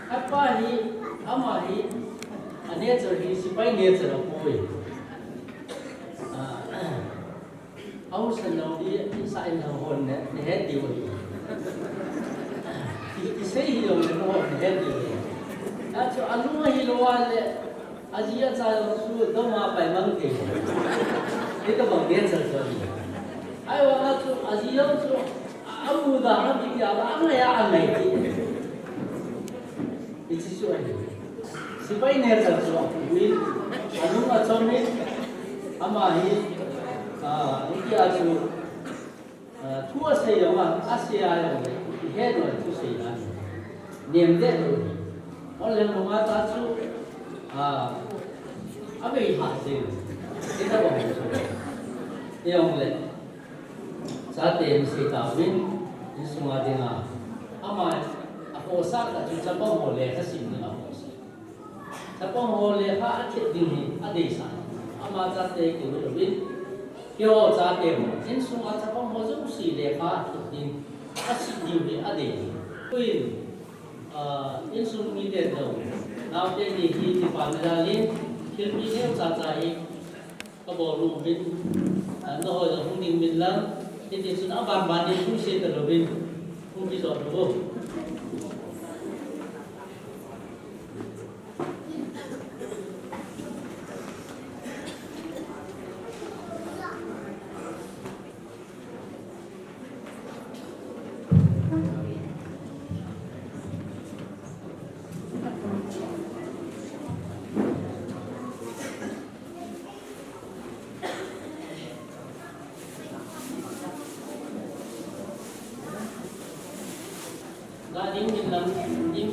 khat pa hi, ama hi a nature hi sepai nature apoi. Ah, Aung San Suu Kyi, insah in hon ne, nahet diu ahi. I, isei hi jong le nahon nahet diu ahi. Achu anu ahilou le, aji acha jong chu dom a pai mang thei. Hitobang nature chu ahi. Ahivang a chu aji jong chu, a, amuda, abitia, angai a, angai thei. Hiche chu ahi. Sepai nature chu apu in, anung achom in, ama hi, ah, hitia chu, ah, thu asei jong a, asei a jong le, ihe loi thusei a. Nem deh lou. Hon leng lou ma ta chu, ah, abei ha jeng. Hitabang chu. Hijong le. Chate in sei tauvin, insunga dinga. Ama, akhohsah khat chu chapang ho lekha sim dinga akhohsah. Chapang ho lekha athet ding hi adeisah. Ama chate keu louvin, keiho chate ho, insunga chapang ho jouse lekha athet ding, asim diu hi adei. Tuin, ah, insung mite jong, naote ni hi kipana jalin, thilpeh neocha cha hi, kabol nom uvin, ah, nangho jong hung ding uvin lang, hiti chun aban ban in hung sei talouvin, hung kijoh lou. Ga ding min lang, ding,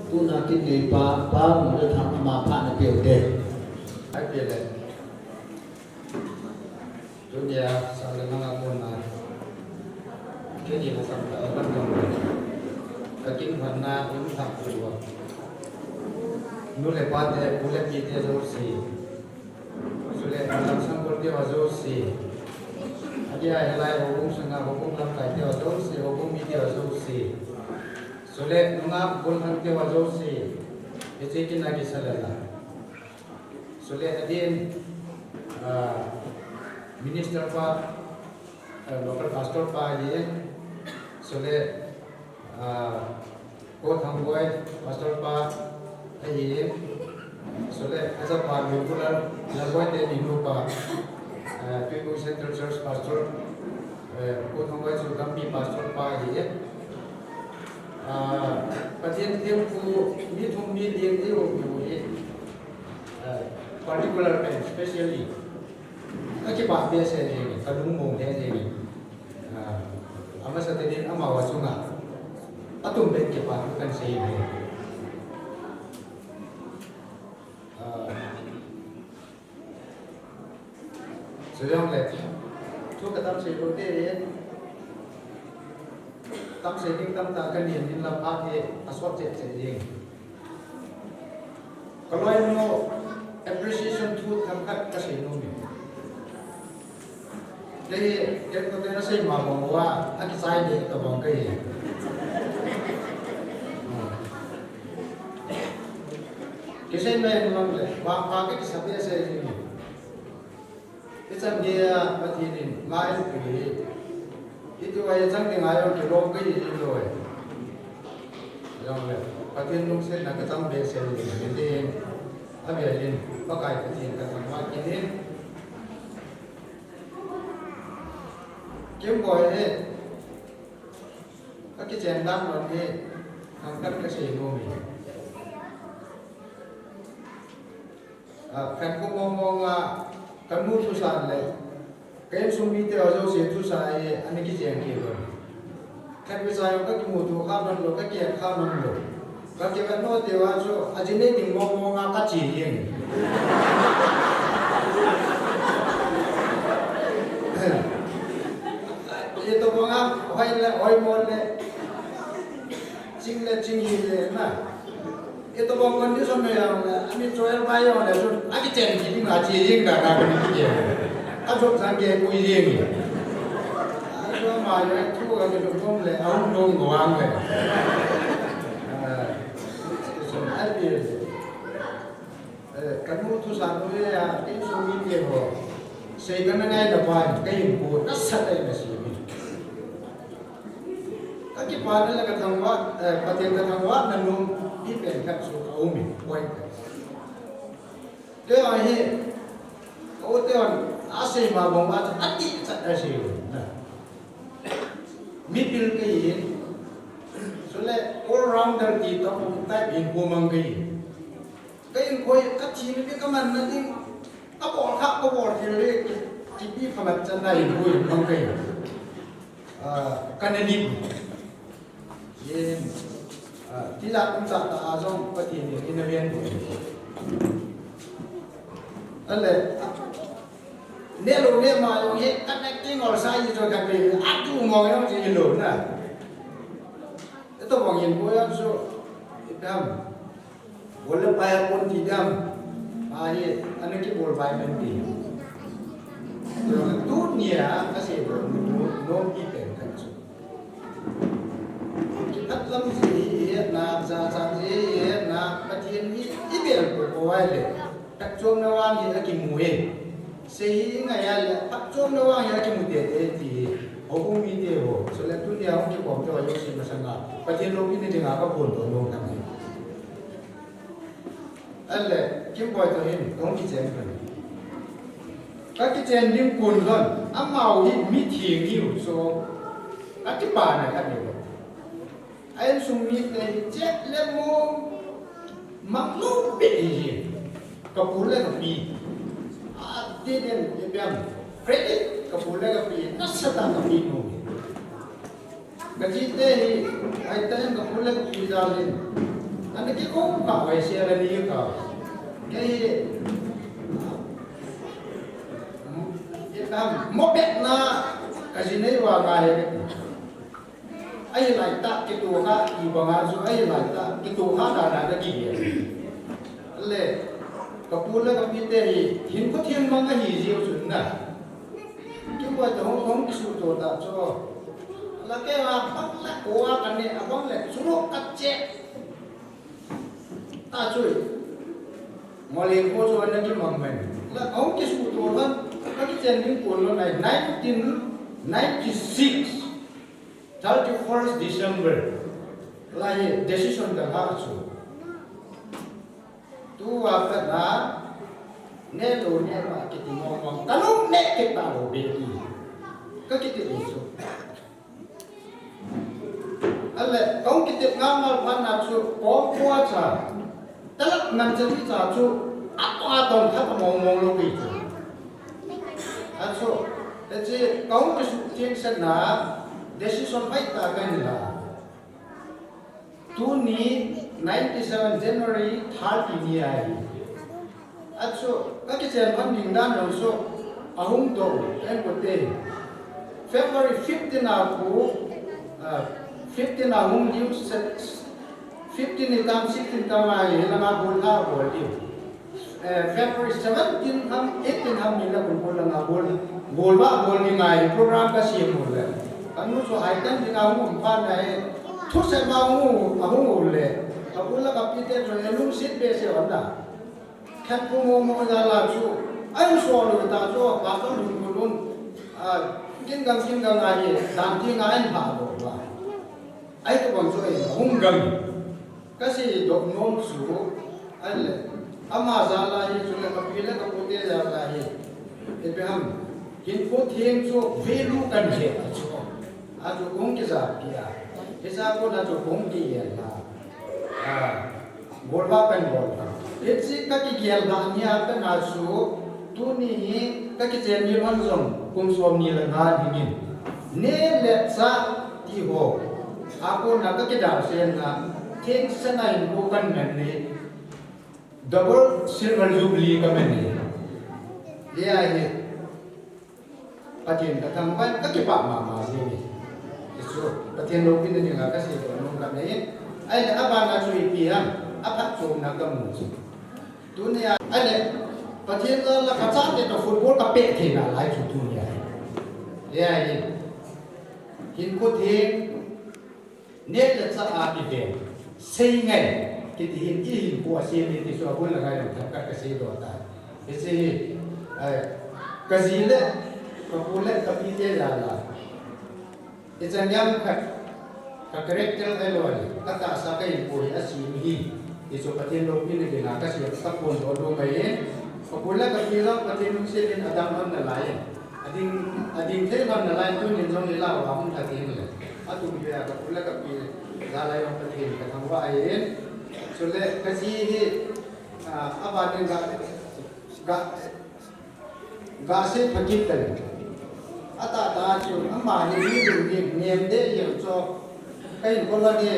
Tuna kin nei pa, pa mu le thang ama pha na peuh te. Ai pe le. Tunia, sa le nang a kona. Kei ni na sam ta, a ban dong. Ka kin hwan na, um thak tu wa. Nu le pa te, pu le pi te jouse. Chule, lam sang kol te wa jouse. Adia, hilai houbung sanga, houbung lamkai te wa jouse, houbung mi te wa jouse. Chule, nungah bulhang te wa jouse. Hiche kin a kisa le la. Chule adin, ah, minister pa, ah, local pastor pa ahi. Chule, ah, Ko Thangboi, pastor pa ahi. Chule, aja pa Luibulal, Lalboi teni nupa, ah, Tuibuong Central Church pastor, eh, Ko Thangboi chu Gampi pastor pa ahi. Ah, Pathen thempu mi thum mi ding iu iu hi. Ah, particular pen, specially. Ka kipah behseh jeng e, ka lungmong lheh jeng e. Ah, amasa teni ama wa chunga. Atum pen kipah thu kan sei e. Ah, Chujongle, thu ka tam sei lou te, tam sei ding tamtah ka nei in la phat hi asot cheh cheh ding. Ka loinu appreciation thu themkhat ka sei nom e. Kei, kei kote na sei ma bang uva, akichai deh tabang kei. Kisei mai mang le, vangpha ka kisa behseh jing e. Ichan geiya Pathen in ngai pui hi. Iti uva ichan gei ngai jong kilom kei hi loi. Jongle, Pathen lungsetna ka chang behseh in, hitin, avel in, Pakai Pathen ka thangvah kit in. Kimboi hi, ka kichen dan lon hi, thangkhat ka sei nom e. Ah, khat ko mong mong a, ka nu thusan le, ka insung mite ho jouse thusan a, ana kicheng kit lou. Khat vei sa jong ka kimuto kha man lou, ka kihet kha man lou. Ka kivet nom te uva chu, ajinei ding mong mong a ka che jeng. Itobang a, hoi le, hoi mo le, ching le, ching hi le na. Itobang condition na jong le, ami choi bai jong le, chun, akichen kit ding a che jeng da ka ni kit. Ka chop sang ke pui jeng. Ajo ma yo thu ka ke chop le, ahung dong go ang le. Ah, so, I feel, eh, ka nu thusan u ya, insung mite ho. Sei ka na ngai na pa, ka hinkho, nasatah in asei mi. Ka kipana le ka thangvah, eh, Pathen ka thangvahna nom, ipen khat chu ka um e, point khat. Kei ahi, ka u te hon, asei ma bang uva, atihchat a asei u, na. Mipil ka hi in, chule all rounder ti tapum type hinkho mang ka hi. Ka hinkho hi, ka thina ding, ka manna ding, ka bol kha, ka bol khel le, ki, kipi phamat chan na hinkho hi mang ka hi. Ah, ka na lim. Yen, ah, tijat um tahtah a jong Pathen in eina ven. Ale, ah, neh lou neh ma jong hi, ka na kingol sa hi jong ka pe, atu mo jong chi lou na. Itobang in ko jong so, ipi ham. Bol le pai a kon ti dam. Ahi, ana kibol pai man ti. Tunia, ka sei bol, no, no, ipen khat chu. Kiphat lam jeh hi hetna, jachat jeh hi hetna, Pathen hi, ibel ko ko ai le. Phatchomna vang hi akimu e. Sei hi ngai a le, phatchomna vang hi akimu tete ti hi. Houbung mite ho, chule tunia hung kikhom te ho jouse masanga Pathen loupina dinga kaphondoh nom khat ahi. Ahile, Kimboi toh hin kahung kichen khat ahi. Kakichen ding kon lhon, amaho hi mi theng ahiu chu, kakipah nai khat ahi. A insung mite hi chet le mo, mang lou beh ahi. Kapu le kapi, a, diden, ipi ham, credit kapu le kapi nasatah a kape nom e. Kajite hi, ahitah in kapu le kapi jal in, ana kikou kha, vaise ana ni kha. Kei hi, ipi ham, mo betna kaji nei uva ngai e. Ahilai tah, kitoh kha, ibanga chu ahilai tah, kitoh kha dan a kagel e. Le, kapu le kapite hi hinkho theng mang ahi jiu chun na, Kimboi toh hung, hung kisuhtoh tah chu, la kei a bang le ko a kaneh, abang le chulou kache ta chu, Moleng kho chu ana kimang mai. La hung kisuhtoh lhon, kakichen ding kon lhon ahi nineteen ninety-six, thirty-first December, la hi decision kalha chu. Tua pat na, neh lou neh mah kiti mong mong, kalung neh kit talou beh ti, kakiti chu. Ahile, kahung kitep ngal ngal phat na chu, kom kho a cha, talap ngan chali cha chu, atoh a tong khat mong mong lou pi chu. Achu, hiche kahung kisuhtheng sena, decision hoitah kahin la. Tuni ninety-seven January thirty ni ahi. Achu, kakichen lhon ding dan jong chu ahung doh, kahin kote. February fifteen a khu, ah, fifteen a hung diu, se-, fifteen ni tam, sixteen tam ahi, hilanga bol lha bol diu. Eh, February seventeen ham, eighteen ham ni la bol, bol langa bol, bol ba bol ding ahi, program kasem u le. Kanu chu haitan dinga hung um phat na hi, thusei ma hung, ahung u le. Kapu le kapite chu, eh, lungset behseh u ahi. Khat pu mo mo jal a chu, ahin sol u ta chu, pastor lungmon un, ah, kin gang kin gang a hi, dan ti nga ahin lha doh uva. Ahitobang chu ahin hung gang. Kaseidoh nom chu, ahile, ama jal a hi chule kapi le kapute jal a hi, ipi ham, hinkho theng chu value kahin he a chu, achu kahung kijapi a, hiche a kona chu kahung kigel a. Ah, bol ba kahin bol a. Hiche kakigel a ni a kana chu, tuni hi kakichen ni lhon jong kum som ni le nga dingin, neh le chah ti ho a kona kakidalsen a, thengsen a hinkho kahin man e, double silver jubilee kaman e. Hia hi, Pathen kathangvah in kakipah mama jing e. Hichu Pathen loupina dinga kaseidoh nom khat ahi. Ahile abana chu ipi ham, aphatchomna kamu chu. Tunia, ahile, Pathen jal a kachate toh football kapeh thei nalai chu tunia. Hia hi, hinkho theng, neh le chah a kiven, seingai, kiti hin, i hinkho asem e ti chu abul le ngai jong themkhat kaseidoh tai. Hiche hi, eh, kaji le, kapu le, kapite jal a, ichan gei khat, ka character ahilou le, katahsa kahinkho hi asem hi, ti chu Pathen loupina dinga kasei, kaphondoh nom ahi. Kapu le kapi jong Pathen lungset in adang lhon nalai. Ading, ading thei lhon nalai, tunin jong ilah uva hung lha ding le. Atum pia kapu le kapi jal a jong Pathen kathangvah ahi. Chule kaji hi, ah, abanin ga, ga, gasei phakit tale. Atahtah chu ama hi mi ding ding nem deh jeng chu. Kahin kol a ni,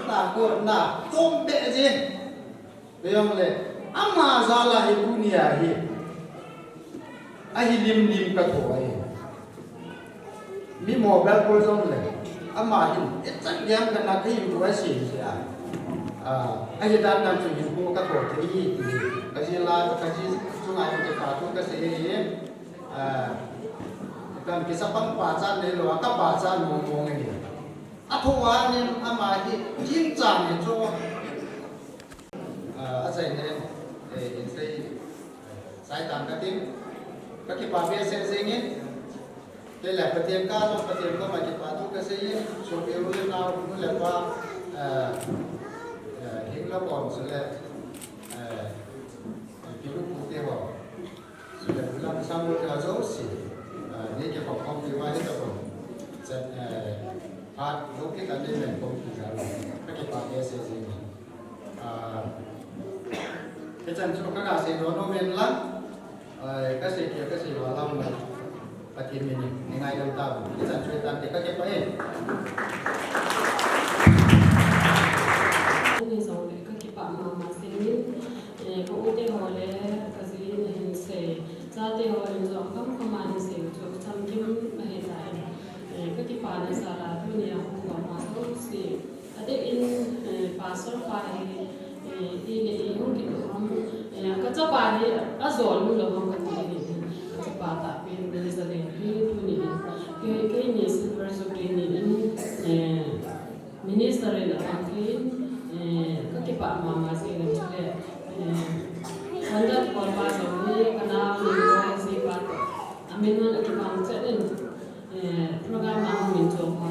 na ko na chom beh ji. Vejong le, ama jal a hi tunia hi ahi lim lim katho ahi. Mi mobile call jong le, ama hin, ichan gei kana kahin ko ahi sia. Ah, ahi dan dan chu hinkho katho thei hi ti. Kaji la, kaji chunga hi kipathu kasei hi. Ah, kan kisa pang pachat neilou a, kapachat mong mong ahi. Athoa nin ama hi, jingchan hi chu. Ah, achaina in, eh, in sei, seitan kating, kakipah behseh jeng in, Kei le Pathen koma, Pathen koma kipathu kasei e, sopi u le nao, nu le pa, eh, eh, hing le pon, chule, eh, eh, kilu pute ho, chule bulam samlo te ho jouse, eh, nei kikhop khom diu ahi tabang. Chan, eh, phat lou kit a nei men khom kit a, kakipah behseh jing e. Ah, hichan chu kaga sei nom nom in lang, ah, kasei kei, kasei val lang, Pathen min in nei ngaidam tauve. Hichan chu hitante, kakipah e. Ani jong le kakipah mama jing in, eh, ka u te ho le ka ji in ahin sei, chate ho in jong kamkam a ahin sei chu chamkim ahitai. Eh, kakipah na sala tunia hung uva ma jouse. Adeh in, eh, pastor pa hi, eh, i le i hung kitoh ham, eh, ka chapa hi ajol lou ham kati ahi. Ka chapa tahbeh in Jerusalem hi tuni in. Kei, keini Silver Jubilee ni in, eh, minister in apang kei in, eh, kakipah mama jing in chule, eh, conduct bol pa jong hi ka nao ni ka ji pa toh amin hon akipang chet in. Eh, program a hung min chom ho.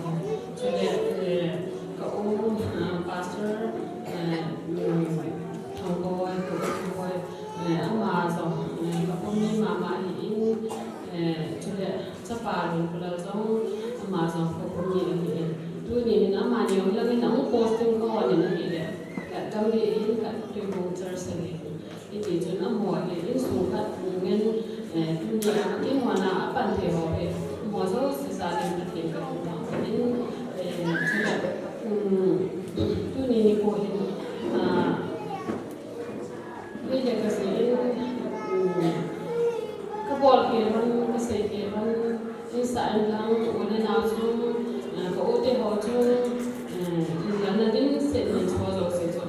Chule, eh, ka u, eh, pastor, eh, mm, Thangkoi, ka u Thangkoi, eh, ama jong, eh, ka u mi mama ahi in, eh, chule chapa Lungpulal jong, ama jong ka u mi ahi in. Tuni hin amani jong lang in ahung posting ka hon in ahile, ka Gambih in ka Tuibong Church ahi. Hiti chun amaho hi insung khat ngen, eh, tunia ka kinghona apan thei ho hi, amaho jouse jal in Pathen ka thangvah in, eh, chule, um, tuni nikho hin, ah, kei le ka ji in, um, ka bol kei lhon, ka sei kei lhon, Insah in lang, u le nao chu, eh, ka u te ho chu, eh, hinlana dimset in chu jouse chu,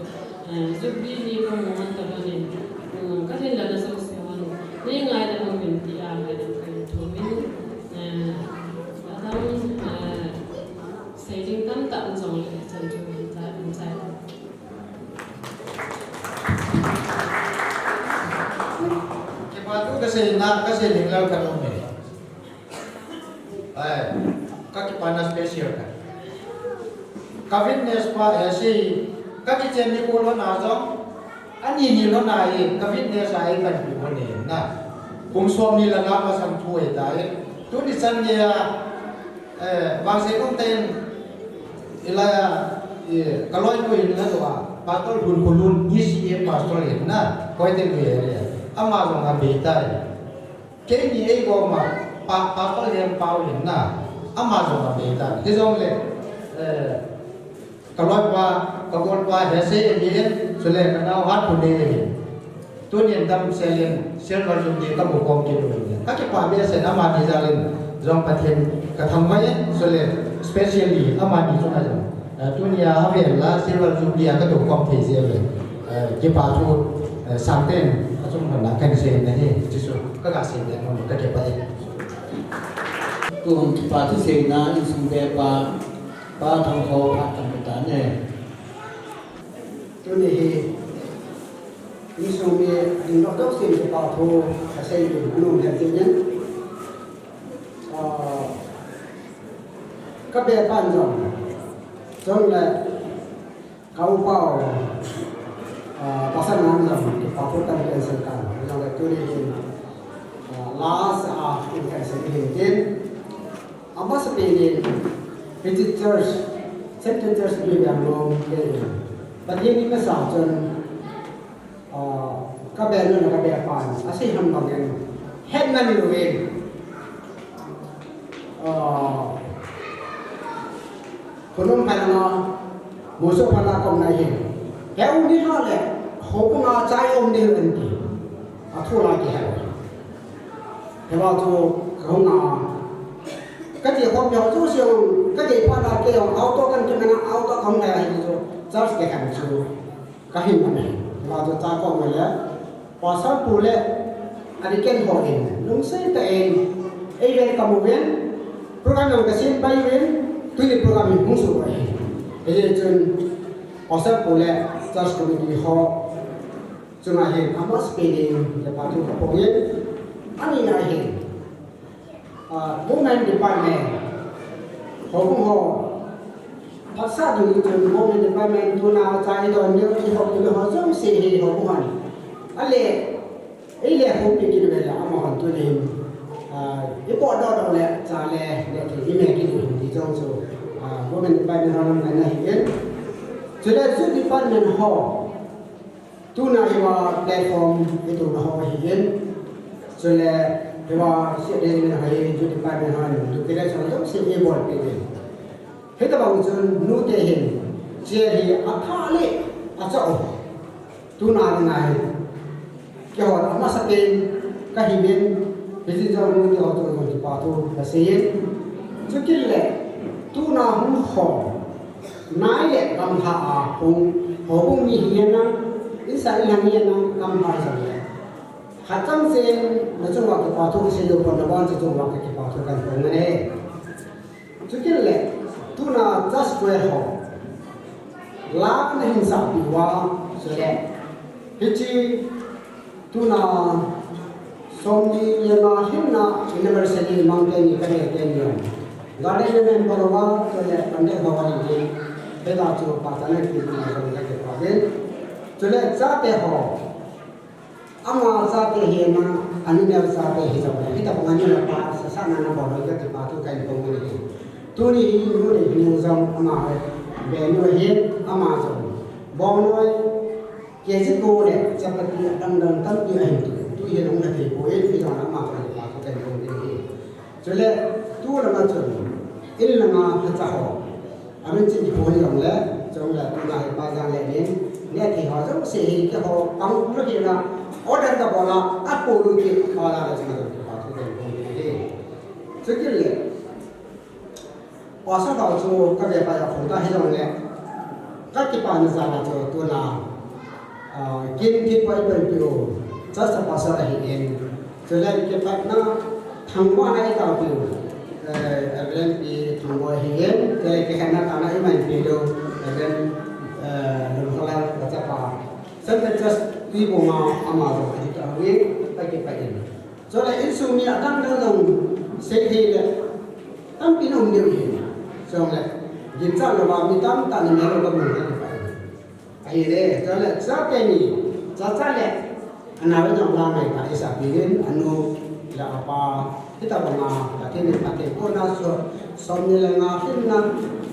eh, Jubilee ni ka mu hon talou in, mm, ka hinlana jouse hon, nei ngaidam uvin tia ngaidam kahin thum in, eh, adang, eh, sei ding tamtah um jongle chan chu hin ta, hin chai. Kipathu kasei na, kasei ding lal khat um e. Ai, kakipana special ka. Ka witness pa, eh, si, kakichen nikho lhon a jong, ani ni lhon a hi, ka witness a hi kahin pe lhon e na. Kum som ni le nga masang thu ahitai. Tuni chan geiya, eh, vangset um tah in, hilaiya, eh, ka loinu in ladoh a, Pastor Lhunkholun, E C A pastor ahi na, Koite lui area. Ama jong abei tai. Keini eiho ma, pa, Pastor Lempau ahi na, ama jong abei tai. Hijongle, eh, ka loipa, ka golpa, Hesei ahi in, chule ka nao Hatphunei ahi. Tunin damsel in, Silver Jubilee ka mu khom kit u ahi. Kakipah behseh in amani jal in, jong Pathen ka thangvah in, chule specially amani chunga jong. Eh, tunia avel la Silver Jubilee a ka tou khom thei jeh uvin, eh, kipa thu, eh, sangtah in achung lhon a kahin sei in ahi, chuchu kaga sei be nom, kakipah e. Tua kipa thu seina insung be pa, Pa Thangkho phat tam ta ne. Tuni hi insung mi ding dok dok sin kipa thu kasei ding nom lheh jeng in. Ah, ka be pan jong, jong le ka upa u, ah, pasal nang jong, kipa thu kahin sei tan. Jong le tuni hin, ah, last, ah, in kahin sei hin tin. Amasapen in, hiche church, Central Church mi veng lom le in. Pathen in masa chun, Ah, ka be nu le ka be pa nu, asei ham bang in, het na ni lo in. Ah, khonung phalanga, muso phala kom na hin. He u ni ha le, ho ko nga chai om ni lo in ti. A thu la ki he. He ba tu, ka hung a, ka ti khom yo chu siang, ka ti phala ke yo, auto kan ke na, auto kan he hi chu, church ke kan chu. Ka hin a nei, la chu cha ko ngai le, Pastor pu le, a deacon ho in, lungset tah in, ei vel ka mu uvin, program jong ka sem pai uvin, tuni program hi hung suh ahi. Hijeh chun, Pastor pu le, church committee ho, chunga hin, amasapen in, kipa thu ka phong in, ani na hin, Women Department, houbung ho, phatsah ding chun Women Department tuna cha idon diu, ihoupi diu ho jouse hi houbung hon ale, eile houpi kit uve le amahon tuni hin, ah, ipohdoh doh le cha le, le thei ime kit u hin ti jong chu, ah, Women Department hon angaina ahin. Chule Youth Department ho, tuna hiva platform itohna ho ahin. Chule hiva state level ho hi Youth Department hon declaration jouse eibolpeh in. Hitobang chun nute hin, hiche hi athah le achah u. Tuna dinga hi kihou amasapen kahiuvin, hijeh chun nute ho chunga jong kipa thu kaseiyin. Chukit le, tuna hung khom nai le gamlha a hung, houbung mi hihen lang, insung inlhang hihen lang, gamlha hijongle, khat chang chen nachunguva kipa thu kasei lou pon, nabonchauva kipa thu kahin phong nge. Chukit le, tuna church choir ho, la nahin sahpeh uva, chule hiche tuna somni le nga lhinna anniversary mang teni, kanei teni jong, garden member uva, chule pandal ho ahin, hita chu pachatna kipe jong kakipah in. Chule chate ho, ama chate hi na, anuneo chate hijongle, hitobang anu le apa sasahna nabol u kakipah thu kahin phong in ahi. Tuni hi inu le inu jong, ama hi benu ahin, ama jong bongnoi, KG ko le chapati adang dang tampi ahin tu, tu hi hung lha thei poi, hijongle ama jong kakipah thu kahin phong in ahi. Chule, tu langa chun, in langa lhacha ho, amin chu ipo hijongle, chule tuna hi Pa Janglep in neh thei ho jouse hi keiho pang lou hina, order kabol a, apo lou kit, order la chunga jong kipa thu kahin phong in ahi. Chukit le, pastor ho chu kave pai a phong ta hijongle, kakipana jal a chu tuna, ah, kin thipoi ipanpiu, church pastor ahin. Chule kipatna thangvahna itaopiu, eh, Reverend Pi Thangboi ahin, chule kikhenna tahna imanpiu diu, Reverend, eh, Lungkholal kachapa. Central Church Tuibong a ama jong ahi tauvin, kakipah in. Chule insung mi adang dang jong seithei le tampi na um diu ahin. Chule ginchat louva mi tamtah na melou kamu kakipah in. Ahile, chule, chate ni, chacha le, anao jong la ngai ta, isahpeh in, anu le apa, hitobanga, Pathen in phatthei bohna so, somni le nga lhinna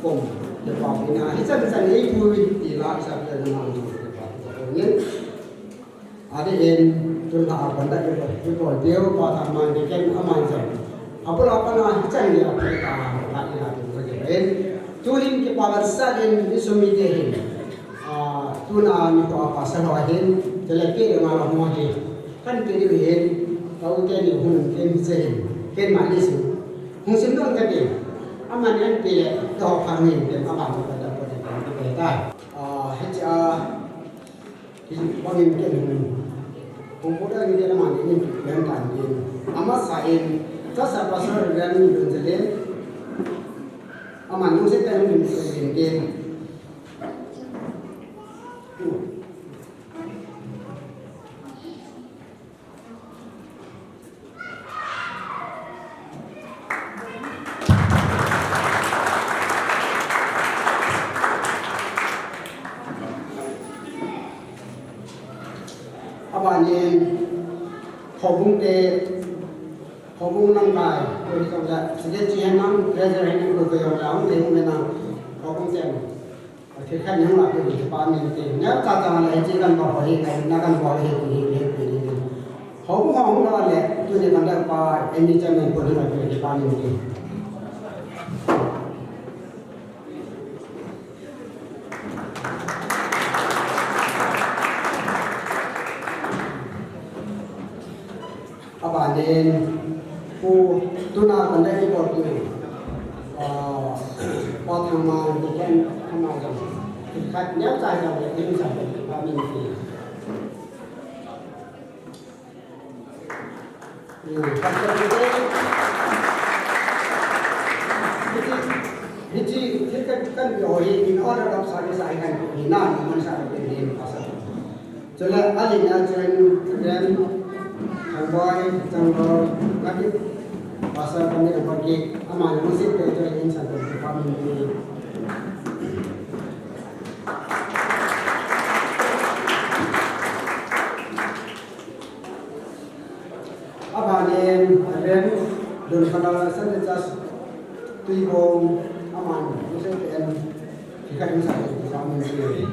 kum, le pa pina, hichan chan eipuiyin, ti la, isahpeh in, nang jong, le pa, le pa, le pa, Adeh in, tun lha a conduct ibol diu, Pa Thangmang Deacon aman jong, abul a pat a hichan geiya phatah a lha ila ding kahin. Tuhin kipa vetsah in insung mite hin, ah, tuna nikho a pastor ho ahin, chule kei le ama ho hi, kahin pe diu ahin, ka u teni hung um teng hiche hin, ken mani su hung sim doh kate, amani ahin pe le, keiho phat hin ken, aban jong kahin pe ding kahin pe tai. Ah, hiche a, Hibangin ken hung, hung put a, ken amani in len tan din. Amasa in, Church Pastor Reverend Lunjalin, aman lungset tah in hung din din. Abanin, houbung te, houbung lamkai, ko hi tong la, secretary hen nang, treasurer hen nang, ko ko yong la, hung te hung hen nang, houbung te. Thil khat ning la pu hi pa min ti. Neo cha cha le hiche kan bol ho hi, kan na kan bol hi ti hi, hi ti hi. Ho ho hung la le, tuni kan da pa, M D chairman pu hi la pu hi pa min ti. Abanin, pu tuna kan dei bol tu, ah, Pa Thangmang Deacon ama jong, khat neo chai jong le, in jong le, pa min ti. Hmm, Pastor Deacon, hiche, hiche, thil kan, kan bol hi, in order of service a hi kan bol hi, na, na man sa, Pastor. Chule, alina chun, Reverend Thangboi, Changboi, Ngati, Pastor Kamil Baki, aman lungset tah in chairman in san ko department ki. Abanin, Reverend Don Fernando Sanchez Tuibong, aman lungset tah in khikhat in san ko department ki.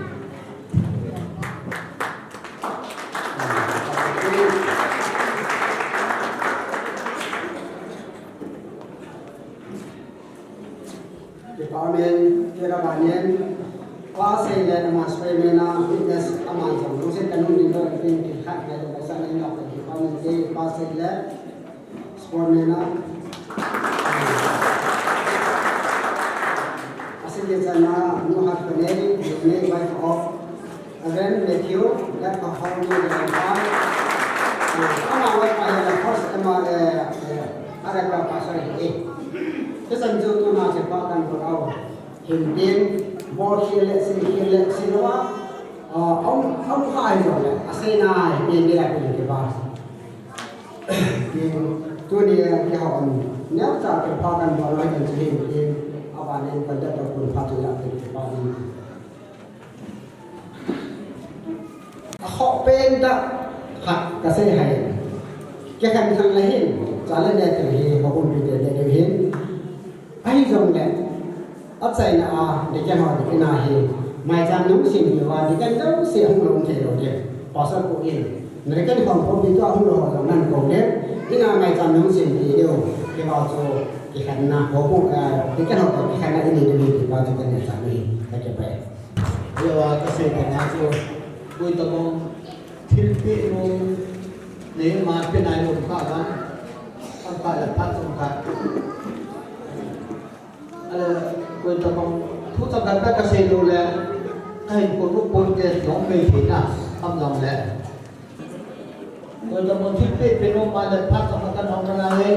Department, kei ka banin, pastor le ama spray mena, witness ama jong, lungset tah in um in, tin, tin khat le, le sa nin la, department ke, pastor le, spray mena. Asigi chana, nu hat kane, ne, wife of Reverend Matthew, that for how many years, uh, ama wa pa ya la first ama, eh, eh, ara ka pastor hi. Te san ju tu na se pa kan ko au. Hin tin, bol khel le, sin khel le, sin wa, uh, um, um, ha hi jong le, asei na hi, tin, tin, tin, tin, ba. Tin, tuni, eh, ke ha um. Neo cha ke pa kan bol la kan chu hin, tin, abanin kan da ta kun pa tu la, tin, tin, ba, tin. A khoh pen tah khat ka sei hai. Kei khan sang le hin, cha le neh tel hi, houbung pi te le deu hin. Ahi jong le, achaina a, deacon ho deacon a hi, maicham nung sim hi va, deacon jouse hung lou thei lou ding. Pastor pu in, na deacon ho ko pi tua hung lou ho jong nan ko le, ina maicham nung sim hi deu, kei va chu, kei khan na, houbung, eh, deacon ho ko kei khan na ini deu hi, kei va chu kan ne cha ni, ka ke pai. Hiva ka sei banga chu, koi tabang thilpeh nu nei ma pe nai lou kha vang, a kha le phat chomkhat. Ale, koi tabang thu chomkhat beh ka sei lou le, ka hin ko nu pon te jong mei thei na, am jong le. Koi tabang thilpeh pe nu ma le phat chomkhat kan hong na he.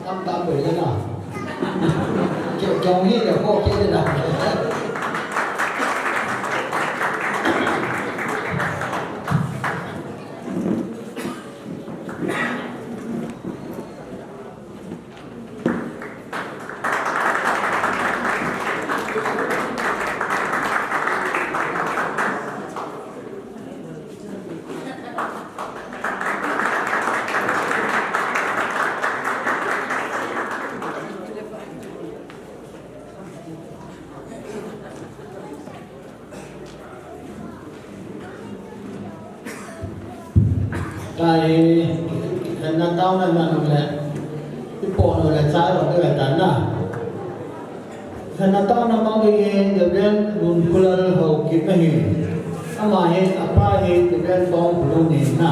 Tam tam boi le na. Kiu kiu hi le ho ke le na. Tahi, kikhenna taona man le, ipo nu le chai ro le tan na. Kikhenna taona mang hi, Reverend Lunkhullal Haokip ahi. Ama hi, apa hi, Reverend Tongphulun ahi na.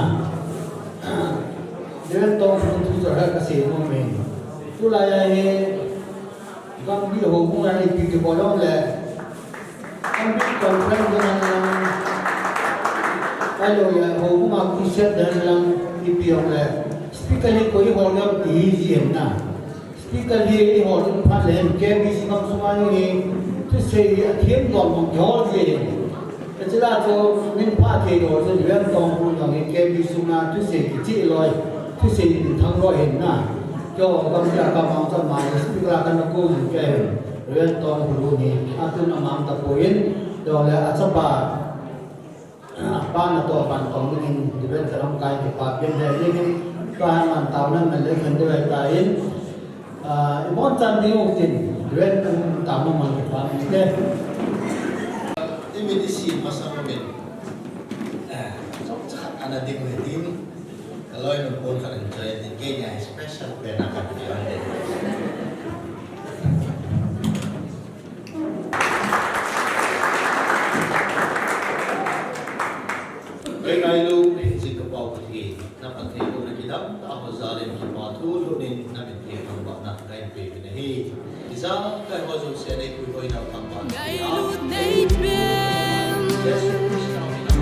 Reverend Tongphulun thu chu ka sei nom e. Tulai a hi, Gambih houbung a ipi kibol jong le, Gambih conference ding hen lang, ahilou le houbung a crusade ding hen lang, ipi jong le, speaker hi koi hol jong ti hi ji hen na. Speaker hi ihol jong phat le, K B C bang sunga hi, thusei hi athem don bang kihol ji hen. Hiche la chu min pha thei lou chu Reverend Tongphulun jong hi K B C sunga thusei kicheh loi, thusei minthang loi ahin na. Keiho Gambih a ka mang chu ama hi speaker a kana kou jing kei ahin. Reverend Tongphulun hi atun amang tapoi in, chule achapa, apa natoh ban tong dingin Reverend Chalamkai kipa pen he dingin, tua hi aman taona man le khen ding ahitai. Ah, ibon chan ding u tin, Reverend Tongphulun taona man kipa pen te. Imit isi masa mo min. Ah, chomcha khat ana ding u hitin. Ka loinu pon khat in choi tin, keini a special pen a kan pe un tin. Kei ngailutna, Jingkapau Pathen, na phattheibohna kidang tah ho jal in kipa thu lhut in na min thangvahna ka hin pe uvin ahi. Ijat khat ho jouse nei puihoina thangvahna. Ngailut nei pen. Jesu Christa min a.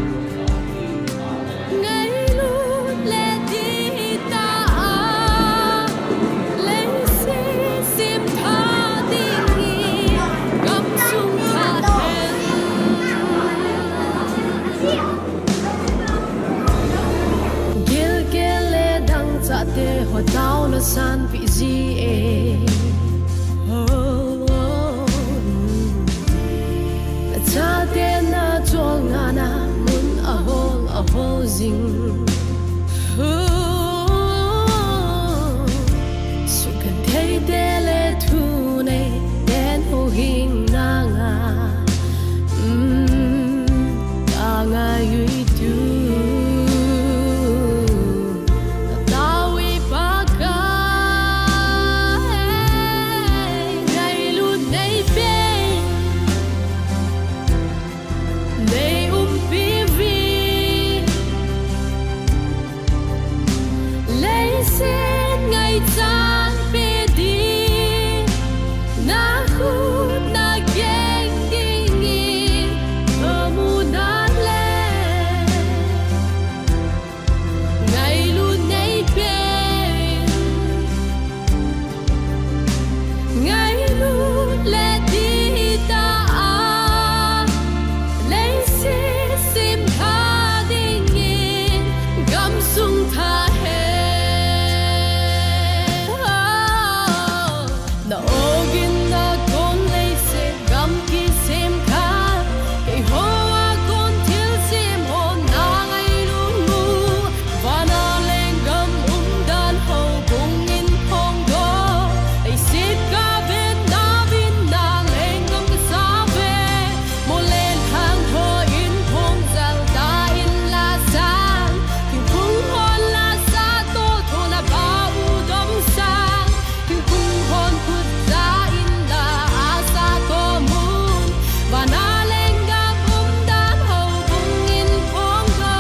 Amen. Ngailut le dih tah a, leiset simtha ding hi, gamsung tha hen. ji e. Oh, oh, oh. Nachate nachol ngana mun ahol ahol jing. Oh, sukhan theite le thunei ten huhhing nanga. Mm, ka ngai ui tu. Ka tawi Pakai, ngailut nei pe, nei umpi vi. Leiset ngaichat pe ding, na khut na keng dingin, ka mu na le. Ngailut nei pe, ngailut le dih ta a, leiset simkha dingin, gamsung tha hen. Na ogin na kong leiset gam kisim kha, keiho a kon thilsem ho na ngailut u. Vana lenggam umdan houbung in phong go, leiset ka ven na vin na lenggam ka sa ve. Mol le lhang ho in phong jal ta in la sang, thingphung hon la sa to thona ba u dom sang. Thingphung hon khut ja in la a sa to mun. Vana lenggam umdan houbung in phong go,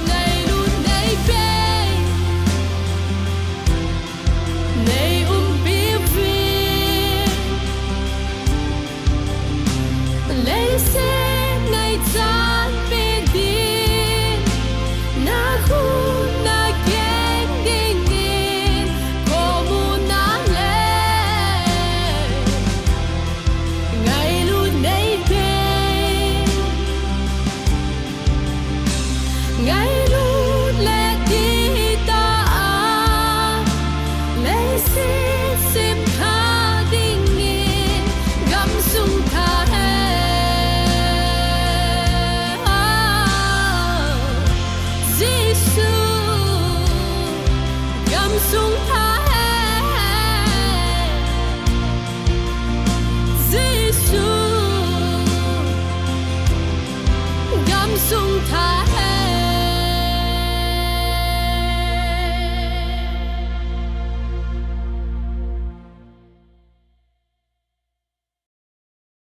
ngailut nei pe, nei umpi vi. Leiset ngaichat pe ding, na khut na keng dingin, ka mu na le. Ngailut nei pe, ngailut le dih ta a, leiset simkha dingin, gamsung tha hen. Jesu, gamsung tha hen. Jesu, gamsung tha